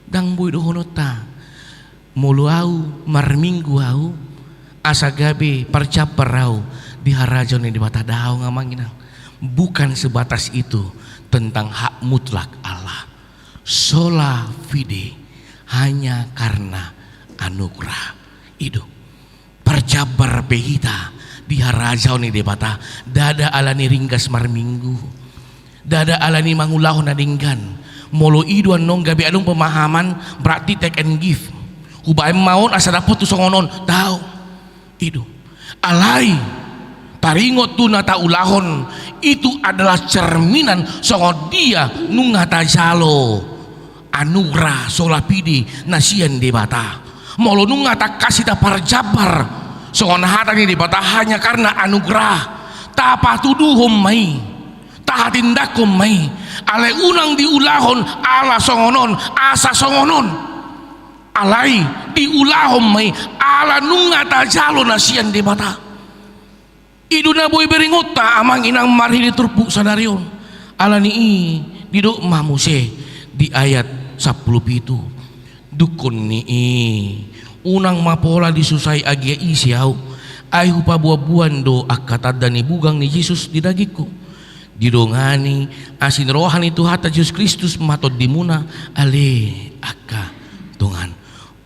ndang boi dohononta Molo au marminggu au, asa gabe parjambar au di harajaon ni Debata, daong amang inang. Bukan sebatas itu tentang hak mutlak Allah. Sola fide, hanya karena anugerah. I do. Parjambar pe hita di harajaon ni Debata, ndada alani ringgas marminggu, ndada alani mangulahon na denggan. Molo i do annon gabe adong pemahaman, berarti take and give. Hubaen ma on asa dapot tu songon on, daong. I do. Alai taringot tu na taulahon, itu adalah cerminan songon dia nunga tajalo anugerah sola fide na sian Debata. Molo nunga tangkas hita parjambar songon hata ni Debata hanya karena anugerah, tapatuduhon ma i, tahatindangkon ma i. Alai unang diulahon ala songon on, asa songon on. Alai diulahon ma i ala nunga tajalo na sian Debata. I do na boi berengonta amang inang marhite turpuk sadari on. Alani i didok ma muse di ayat sampulu pitu. Dungkon ni i, unang ma pola disusai agia ise au, ai hupaboanboan do angka tanda ni bugang ni Jesus di dagingku. Didongani asi ni roha ni Tuhanta Jesus Kristus ma tondimuna, ale angka dongan.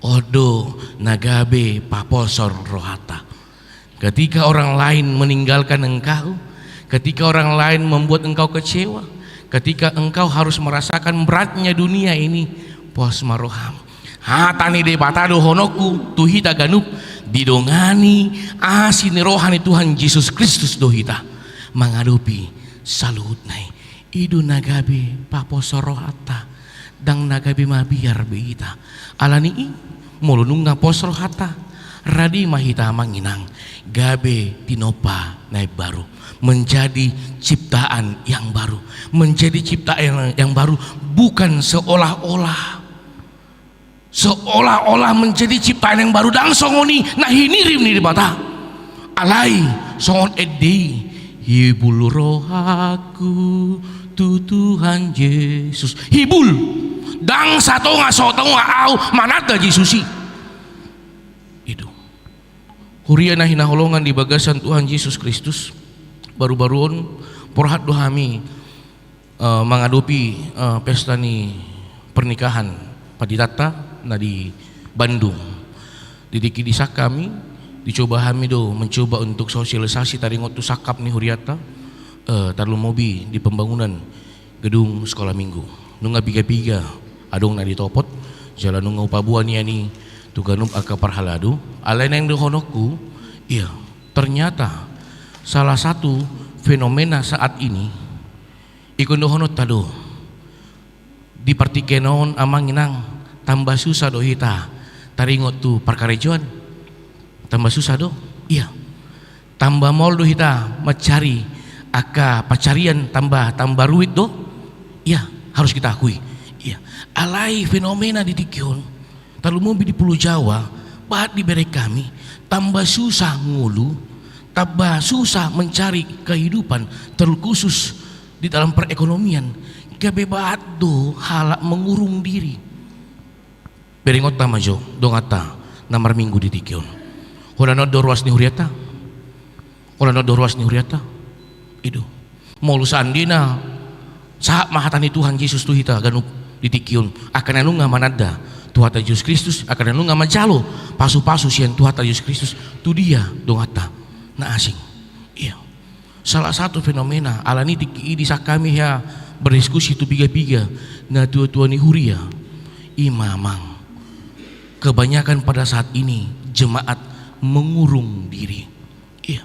On do na gabe paposhon rohanta. Ketika orang lain meninggalkan engkau, ketika orang lain membuat engkau kecewa, ketika engkau harus merasakan beratnya dunia ini, pos ma roham. Hata ni Debata dohononku tu hita ganup, didongani asi ni roha ni Tuhan Jesus Kristus do hita mangadopi saluhutna i. I do na gabe paposo rohanta, ndang na gabe mabiar be hita. Alani i, molo nunga pos rohanta, rade ma hita amang inang gabe tinompa na imbaru, menjadi ciptaan yang baru. Menjadi ciptaan yang, yang baru bukan seolah-olah. Seolah-olah menjadi ciptaan yang baru, ndang songon i na hinirim ni Debata. Alai songon ende i, hibul rohangku tu Tuhan Jesus. Hibul. Ndang satonga-satonga au mananda Jesus i. I do. Huria na hinaholongan di bagasan Tuhan Jesus Kristus, baru-baru on porhat do hami eh, mangadopi, eh, pesta ni pernikahan panditanta na di Bandung. Di tingki i disangka hami, dicoba hami do mencoba untuk sosialisasi taringot tu sangkap ni hurianta, eh, tarlumobi di pembangunan gedung sekolah minggu. Nunga piga-piga adong na ditopot, jala nunga hupaboa nian i tu ganup angka parhalado. Alai naeng dohononku, iya, ternyata salah satu fenomena saat ini, ingkon dohononta do, di partingkian on amang inang, tamba susa do hita taringot tu parkarejoan. Tamba susa do, iya. Tamba maol do hita mancari angka pancarian, tamba, tamba ruit do, iya, harus kita akui. Iya. Alai fenomena di tingki on, tarlumobi di Pulo Jawa, bahat dibereng hami, tamba susa ngolu, tamba susa mencari kehidupan, terkhusus di dalam perekonomian, gabe bahat do halak mengurung diri. Berengonta ma jo donganta na marminggu di tingki on. Holan on do ruas ni hurianta? Holan on do ruas ni hurianta? I do. Molo seandina sahat ma hata ni Tuhan Jesus tu hita ganup di tingki on, angka na nunga mananda Tuhanta Jesus Kristus, angka na nunga manjalo pasu-pasu sian Tuhanta Jesus Kristus, tu dia donganta na asing? Iya. Salah satu fenomena, alani tingki i disangka hami hea berdiskusi tu piga-piga natua-tua ni huria, i ma amang, kebanyakan pada saat ini jemaat mengurung diri. Iya.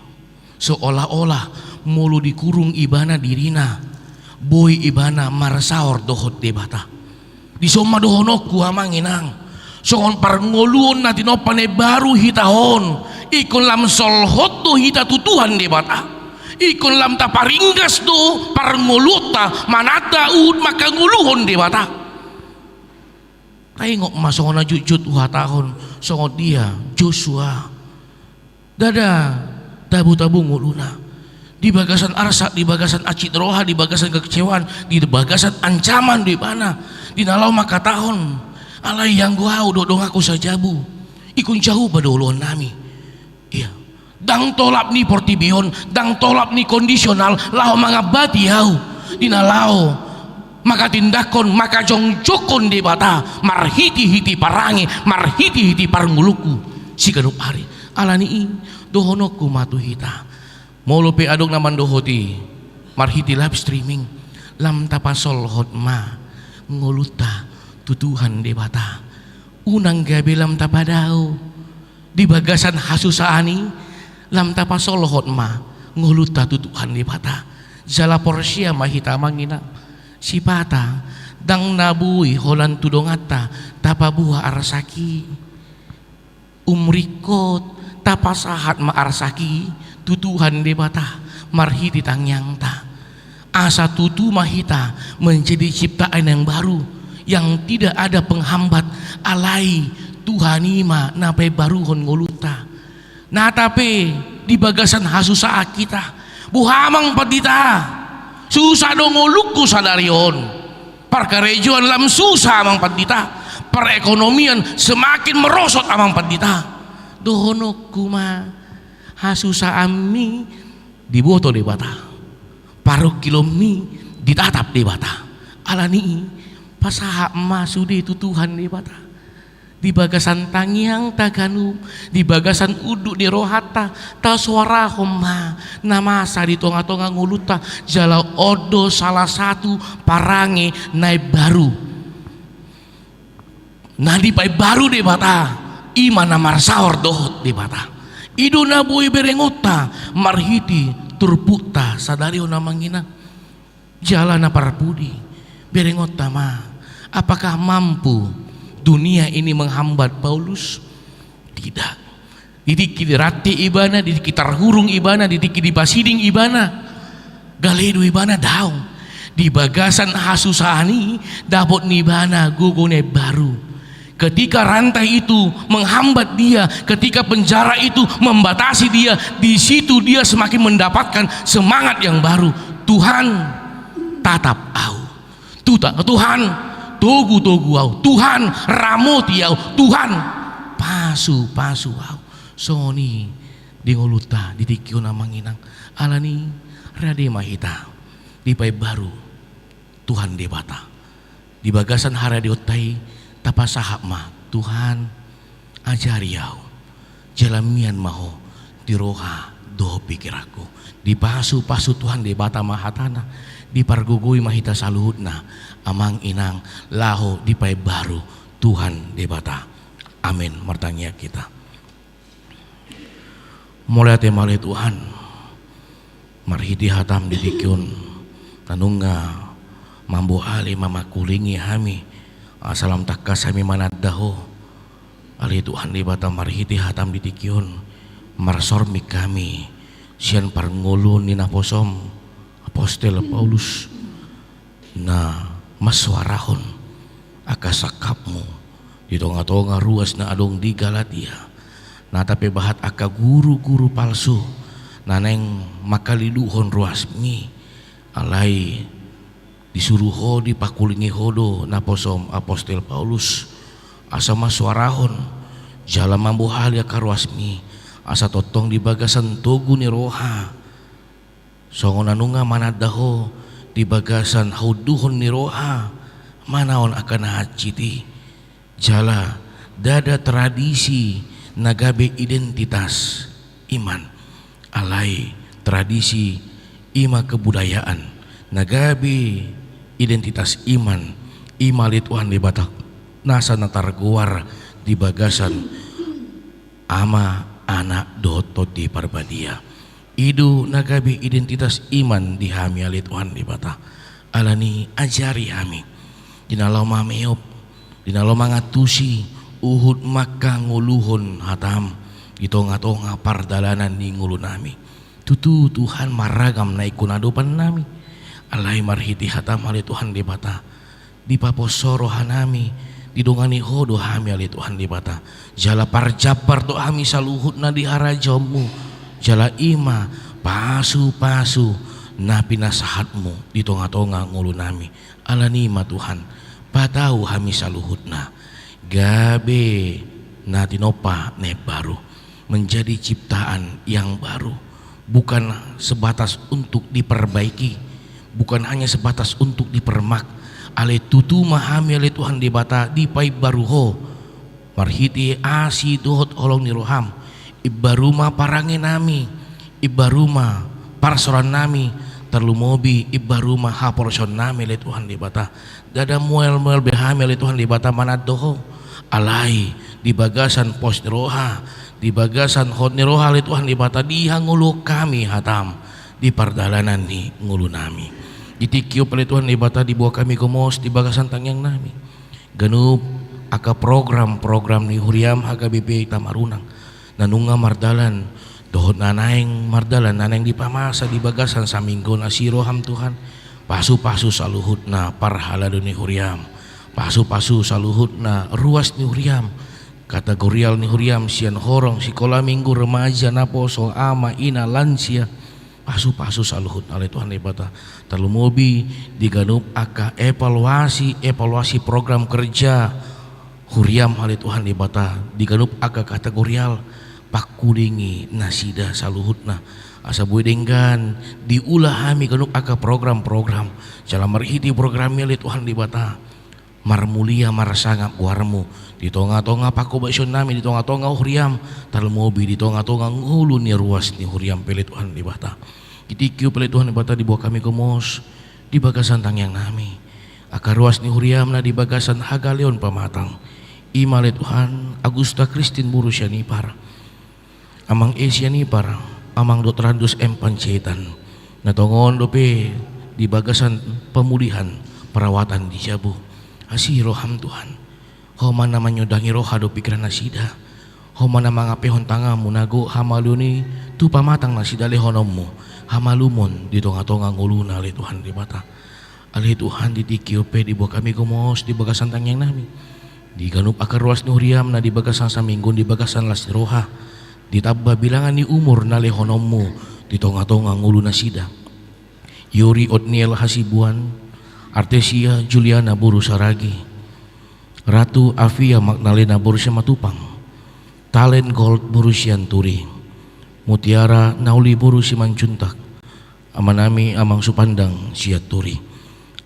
Seolah-olah molo dikurung ibana dirina, boi ibana marsaor dohot Debata. Dison ma dohononku amang inang, songon parngoluon na tinompa na imbaru hita on, ingkon lam solhot do hita tu Tuhan Debata. Ingkon lam taparinggas do parngoluonta mananda uhum mangkangoluhon Debata. Taingot ma songon na jotjot huhatahon, songon dia Josua. Ndada tabo-tabo ngoluna. Di bagasan arsak, di bagasan hansit roha, di bagasan kekecewaan, di bagasan ancaman do ibana. Di na laho mangkatahon, alai anggo au do donganku sajabu, Tung jauh ma do oloan nami. Ia, ndang tolap ni portibi on, ndang tolap ni kondisional laho mangambati ahu di na laho manghatindanghon, manghajongjonghon Debata marhitehite parange, marhitehite parngoluonku siganup ari. Alani i, dohononku ma tu hita, molo pe adong na mandohoti marhite live streaming, lam tapasolhot ma ngolunta tu Tuhan Debata. Unang gabe lam tapadao di bagasan hasusaan i, lam tapasolhot ma ngolunta tu Tuhan Debata. Jala porsea ma hita, amang inang, sipata ndang na boi holan tu donganta tapaboa arsak i. Umringkot tapasahat ma arsak i tu Tuhan Debata marhite tangiangta. Asa tutu ma hita menjadi ciptaan yang baru, yang tidak ada penghambat, alai Tuhan i ma na paimbaruhon ngolunta. Nata pe di bagasan hasusaan hita, boha, amang pandita? Susa do ngolungku sadari on. Parkarejoan lam susa, amang pandita. Perekonomian semakin merosot, amang pandita. Dohononku ma, hasusaanmi diboto Debata, parungkilonmi ditatap Debata. Alani i, pasahat ma sude tu Tuhan Debata. Di bagasan tangiangta ganup, di bagasan unduk ni rohanta, tasuarahon ma na masa di tongatonga ngolunta, jala on do salah satu parange na imbaru. Na dipaimbaru Debata, i ma na marsaor dohot Debata. I do na boi berengonta marhite turpukta sadari on, amang inang. Jala na parpudi, berengonta ma, apakah mampu dunia ini menghambat Paulus? Tidak. Di tingki dirantai ibana, di tingki tarhurung ibana, di tingki dipasiding ibana, gale do ibana, daong. Di bagasan hasusaan i, dapot ibana gogo na imbaru. Ketika rantai itu menghambat dia, ketika penjara itu membatasi dia, di situ dia semakin mendapatkan semangat yang baru. Tuhan, tatap ahu. Tuta-, Tuhan, togutogu ahu. Tuhan, ramoti ahu. Tuhan, pasupasu ahu. Songon i di ngolunta di tingki on, amang inang. Alani i, rade ma hita dipaimbaru Tuhan Debata. Di bagasan haradeonta i, tapasahat ma, Tuhan, ajari ahu, jala mian ma Ho di roha dohot pikiranku. Dipasupasu Tuhan Debata ma hatana, dipargogoi ma hita saluhutna, amang inang, laho dipaimbaru Tuhan Debata. Amen. Martangiang hita. Mauliate ma ale Tuhan, marhite hatam di tingki on, na nunga mambohali, mamangkulingi hami, asa lam tangkas hami mananda Ho. Ale Tuhan Debata, marhite hatam di tingki on, marsormin hami sian parngoluon ni naposom, Apostel Paulus, na mansuarahon angka sangkapmu di tongatonga ruas na adong di Galatia. Nata pe bahat angka guruguru palsu na naeng mangkaliluhon ruasmi, alai disuru Ho, dipangkulingi Ho do naposom Apostel Paulus, asa mansuarahon jala mambohali angka ruasmi, asa tongtong di bagasan togu ni roha, songon na nunga mananda Ho di bagasan haunduhon ni roha, manaon angka na hansit i. Jala ndada tradisi na gabe identitas iman, alai tradisi i ma kebudayaan na gabe identitas iman, i ma ale Tuhan Debata nasa na targoar di bagasan Ama, Anak dohot Tondi Parbadia. I do na gabe identitas iman di hami ale Tuhan Debata. Alani i ajari hami di na laho mameop, di na laho mangantusi, huhut mangkangoluhon hatam di tongatonga pardalanan ni ngolunami. Tutu Tuhan, marragam na ingkon adopannami, alai marhite hatam ale Tuhan Debata, dipapos Ho rohanami, didongani Ho do hami ale Tuhan Debata. Jala parjambar do hami saluhutna di harajaonmu. Jala i ma pasupasu na pinasahatmu di tongatonga ngolunami. Alani i ma Tuhan, patau hami saluhutna gabe na tinompa na imbaru, menjadi ciptaan yang baru, bukan sebatas untuk diperbaiki, bukan hanya sebatas untuk dipermak. Alai tutu ma hami ale Tuhan Debata dipaimbaru Ho marhite asi dohot holong ni roham. Imbaru ma parange nami, imbaru ma parsaoran nami, tarlumobi imbaru ma haporseaon nami ale Tuhan Debata. Ndada mual-mual be hami ale Tuhan Debata manando Ho. Alai di bagasan pos ni roha, di bagasan hot ni roha ale Tuhan Debata, dihangoluhon hami hatam di pardalanan ni ngolu nami. Di tingki on pe ale Tuhan Debata, diboan hami gomos di bagasan tangiang nami ganup angka program-program ni huriam H K B P Tamarunang na nunga mardalan dohot na naeng mardalan, na naeng dipamasa di bagasan saminggu on. Asi roham Tuhan, pasu-pasu saluhutna parhalado ni huriam, pasu-pasu saluhutna ruas ni huriam, kategorial ni huriam, sian horong, sikola minggu, remaja, naposo, ama, ina, lansia, pasu-pasu saluhutna ale Tuhan Debata. Tarlumobi di ganup angka evaluasi, evaluasi program kerja huriam ale Tuhan Debata, di ganup angka kategorial, pangkulingi nasida saluhutna asa boi denggan diula hami ganup angka program-program, jala marhite program i ale Tuhan Debata, marmulia marsangap goarmu di tonga-tonga panghobasion nami, di tonga-tonga huriam, tarlumobi di tonga-tonga ngolu ni ruas ni huriam pe ale Tuhan Debata. Di tingki on pe ale Tuhan Debata, diboan hami gomos di bagasan tangiang nami angka ruas ni huriam na di bagasan hagaleon pamatang. I ma ale Tuhan, Agusta Kristin boru Sianipar, Amang E Sianipar, Amang Dotrandus M Panjaitan, na tongon dope di bagasan pemulihan, perawatan di jabu. Asi roham Tuhan, Ho ma na manyondangi roha dohot pingkiran nasida. Ho ma na mangapehon tanganmu na gok hamaluon i tu pamatang nasida, lehononmu hamalumon di tonga-tonga ngoluna ale Tuhan Debata. Ale Tuhan, di tingki on pe diboan hami gomos di bagasan tangiang nami di ganup angka ruas ni huriam na di bagasan saminggu on, di bagasan las ni roha, ditamba bilangan ni umur na lehononmu di tonga-tonga ngolu nasida. Yuri Otniel Hasibuan, Artesia Juliana boru Saragi, Ratu Afia Magdalena boru Simatupang, Talen Gold boru Sianturi, Mutiara Nauli boru Simanjuntak, amanami Amang Supandang Sianturi.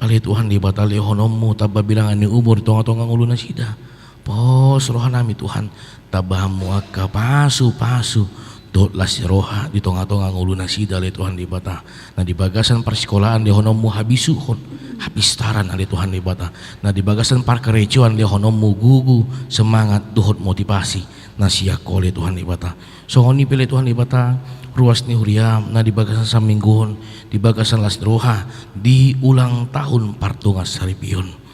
Ale Tuhan Debata, lehononmu tamba bilangan ni umur di tonga-tonga ngolu nasida. Pos rohanami Tuhan, tambahanmu angka pasu-pasu dohot las ni roha di tonga-tonga ngolu nasida ale Tuhan Debata. Na di bagasan parsikolaan lehononmu habisuhon, hapistaran ale Tuhan Debata. Na di bagasan parkarejoan lehononmu gogo, semangat dohot motivasi na sian Ho ale Tuhan Debata. Songon i pe ale Tuhan Debata, ruas ni huriam na di bagasan saminggu on, di bagasan las ni roha, di ulang tahun pardongansaripeon.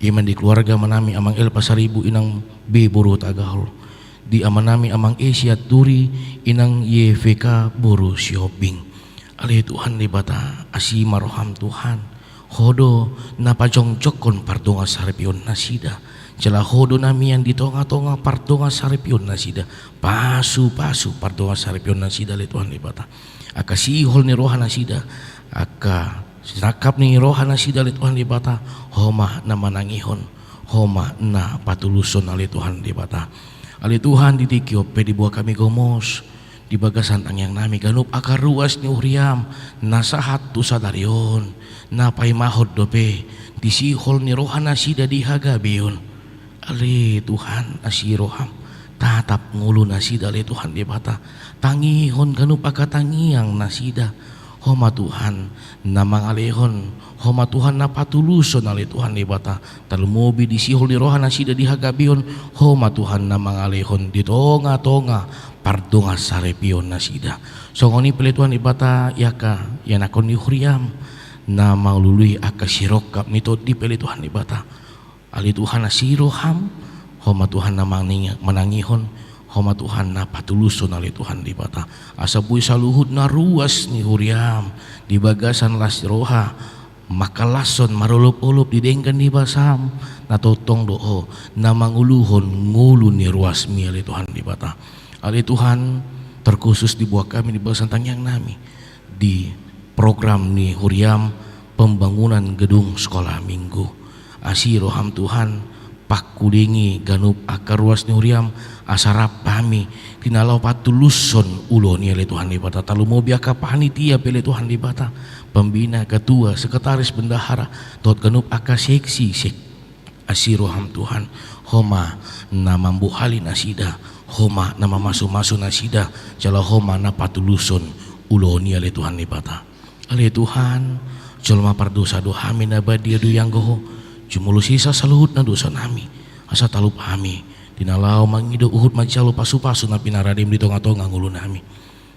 I ma di keluarga amanami Amang L Pasaribu, Inang B boru Tagahol, di amanami Amang E Sianturi, Inang Y V K boru Sihombing. Ale Tuhan Debata, asi ma roham Tuhan. Ho do na pajongjongkon pardongansaripeon nasida. Jala Ho do na mian di tonga-tonga pardongansaripeon nasida. Pasu-pasu pardongansaripeon nasida ale Tuhan Debata. Angka sihol ni roha nasida, angka sinangkap ni roha nasida ale Tuhan Debata, Ho ma na manangihon, Ho ma na patulushon ale Tuhan Debata. Ale Tuhan, di tingki on pe diboan hami gomos di bagasan tangiang nami ganup angka ruas ni huriam na sahat tu sadari on, na paimahon dope di sihol ni roha nasida di hagabeon. Ale Tuhan, asi roham, tatap ngolu nasida ale Tuhan Debata, tangihon ganup angka tangiang nasida. Ho ma Tuhan na mangalehon, Ho ma Tuhan na patulushon ale Tuhan Debata, tarlumobi di sihol ni roha nasida di hagabeon, Ho ma Tuhan na mangalehon di tonga-tonga pardongansaripeon nasida. Songon i pe ale Tuhan Debata, angka ianakhon ni huriam na mangalului angka sirongkap ni tondi pe ale Tuhan Debata. Ale Tuhan, asi roham, Ho ma Tuhan na manang-, manangihon, Ho ma Tuhan na patulushon ale Tuhan Debata. Asa boi saluhutna ruas ni huriam di bagasan las ni roha, mangkalashon, marolop-olop di denggan ni basam, na tongtong do Ho na manguluhon ngolu ni ruasmi ale Tuhan Debata. Ale Tuhan, terkhusus diboan hami di bagasan tangiang nami di program ni huriam pembangunan gedung sekolah minggu. Asi roham Tuhan, Pangkulingi ganup angka ruas ni huriam, asa rap hami di na laho patulushon ulaon i ale Tuhan Debata. Tarlumobi angka panitia pe ale Tuhan Debata, pembina, ketua, sekretaris, bendahara, dohot ganup angka seksi, sek-, asi roham Tuhan, Ho ma na mambohali nasida, Ho ma na mamasumasu nasida, jala Ho ma na patulushon ulaon i ale Tuhan Debata. Ale Tuhan, jolma pardosa do hami, na badia do ianggo Ho. Jumolo sesa saluhutna dosa nami, asa talup hami di na laho mangido, huhut manjalo pasupasu na pinarade-Mu di tongatonga ngolu nami.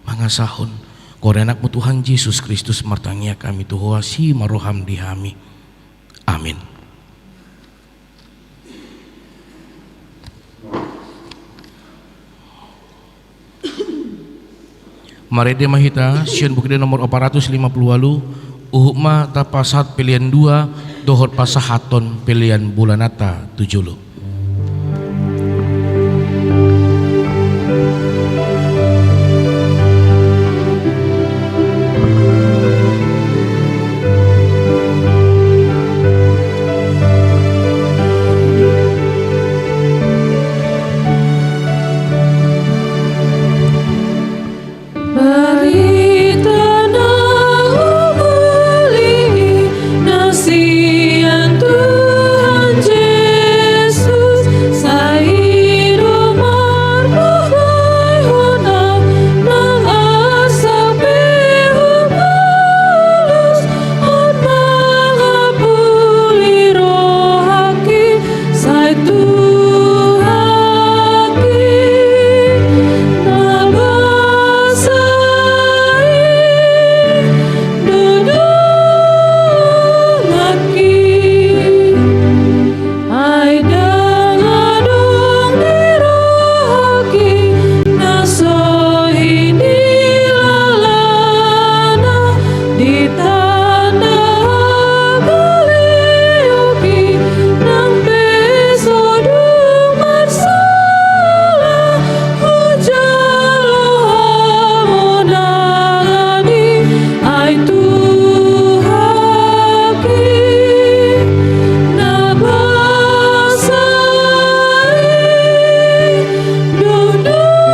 Mangasahon goar ni Anak-Mu Tuhan Jesus Kristus, martangiang hami tu Ho, asi ma roham di hami. Amin. Marende ma hita sian Buku Ende nomor opat ratus lima puluh ualu, huhut ma tapasahat pelean dua dohot pasahathon pelean bulananta tu jolo. Barita na uli na sian Tuhan Jesus, sai do marpangalaho nang asa pe hubolus, on mangapuli rohangki, sai Tuhanki na basa i do donganki. Ai ndang adong di rohangki na so hinilala na di tanda hagaleonki, nang pe so dung marsala, hujalo hamonangan i, ai Tuhanki na basa i do donganki.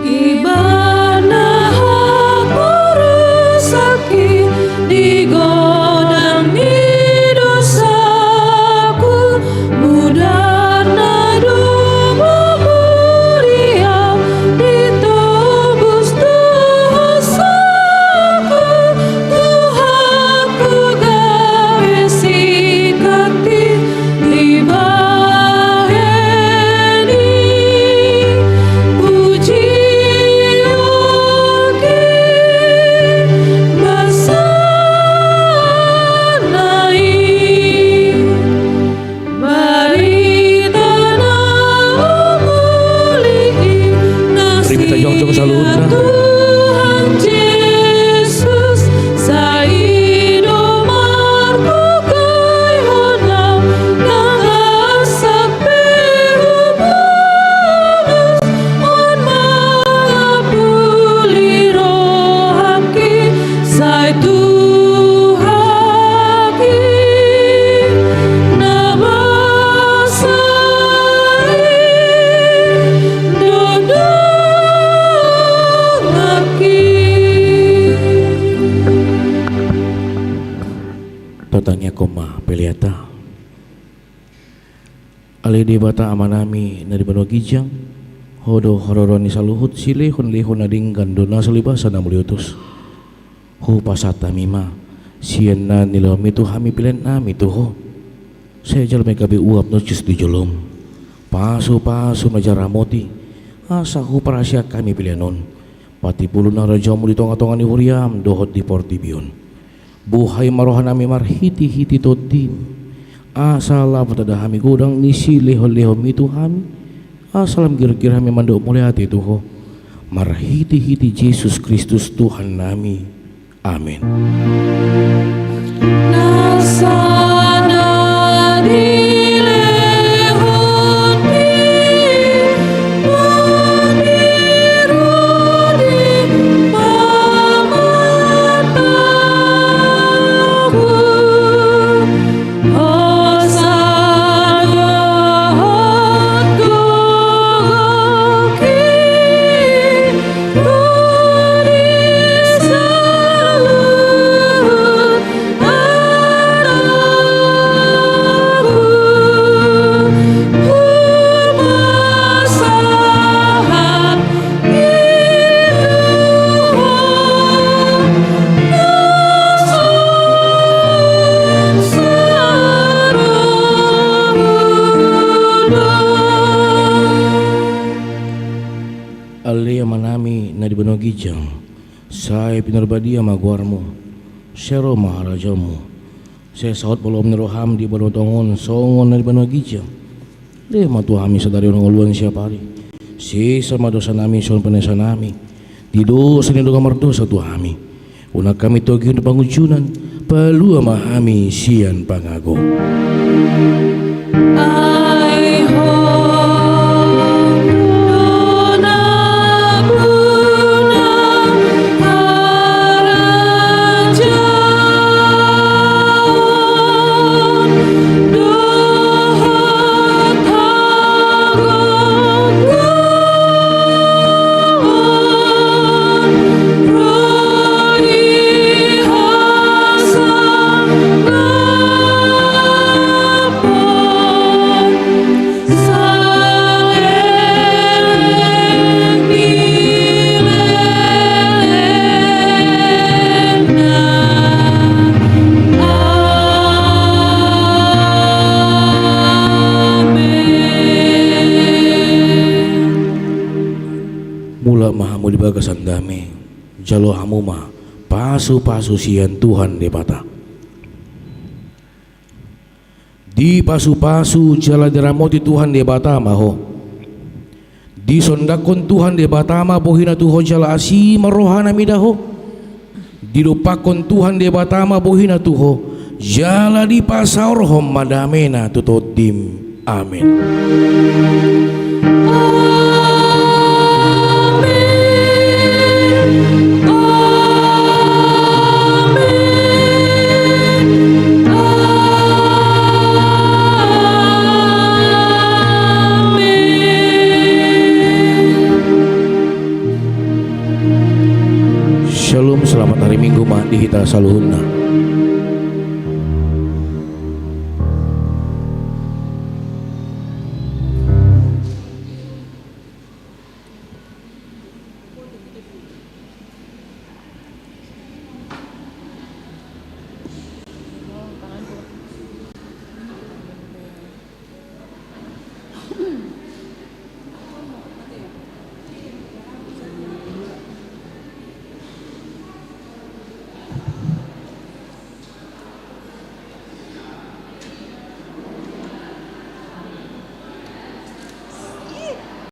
Ibana haporusangki di godang ni dosaku, mudarna do mamuri au ditobus tu hasaku, Tuhanku gabe singkatki dibahen i, pujionki basana i. Barita na uli i na sian Tuhan Jesus, sai do marpangalaho nang asa pe hubolus, on mangapuli rohangki, sai Tuhanki na basa i do donganki. Tatangianghon ma peleanta. Ale Debata Amanami na di banua ginjang, Ho do haroroan ni saluhut silehonlehon na denggan dohot na so leleng basa na mauliutus. Hupasahat hami ma sian na nilehonmi tu hami pelean nami tu Ho. Sai jalo ma i gabe uap na hushus di jolom, pasupasu na manjaramoti, Asa huparhaseang hami pelean on, patipulu na rajaonmu di tongatonga ni huriam dohot di portibi on. Buhai ma rohanami marhitehite Tondim, asa lam tadao hami godang ni silehonlehonmi tu hami, asa lam girgir hami mandok mauliate tu Ho, marhitehite Jesus Kristus Tuhannami. Amen. Ale Amanami na di banua ginjang, sai pinarbadia ma goarmu, sai ro ma harajaonmu, sai saut ma lomo ni roham di banua tonga on songon na di banua ginjang. Lehon ma tu hami sadari on hangoluan siapari. Sesa ma dosanami songon panesanami di dosa ni na mardosa tu hami. Unang hami togihon tu pangunjunan, palua ma hami sian pangago. Ai Ho do na puna harajaon dohot hagolgolon ro di hasangapon saleleng ni lelengna. Amen. Mulak ma hamu di bagasan dame, jalo hamu ma pasupasu sian Tuhan Debata. Dipasupasu jala diramoti Tuhan Debata ma ho. Disondanghon Tuhan Debata ma bohina tu ho jala asi ma rohana mida ho. Didompakhon Tuhan Debata ma bohina tu ho jala dipasaorhon ma damena tu tondim. Amen. Shalom, selamat hari Minggu ma di hita saluhutna.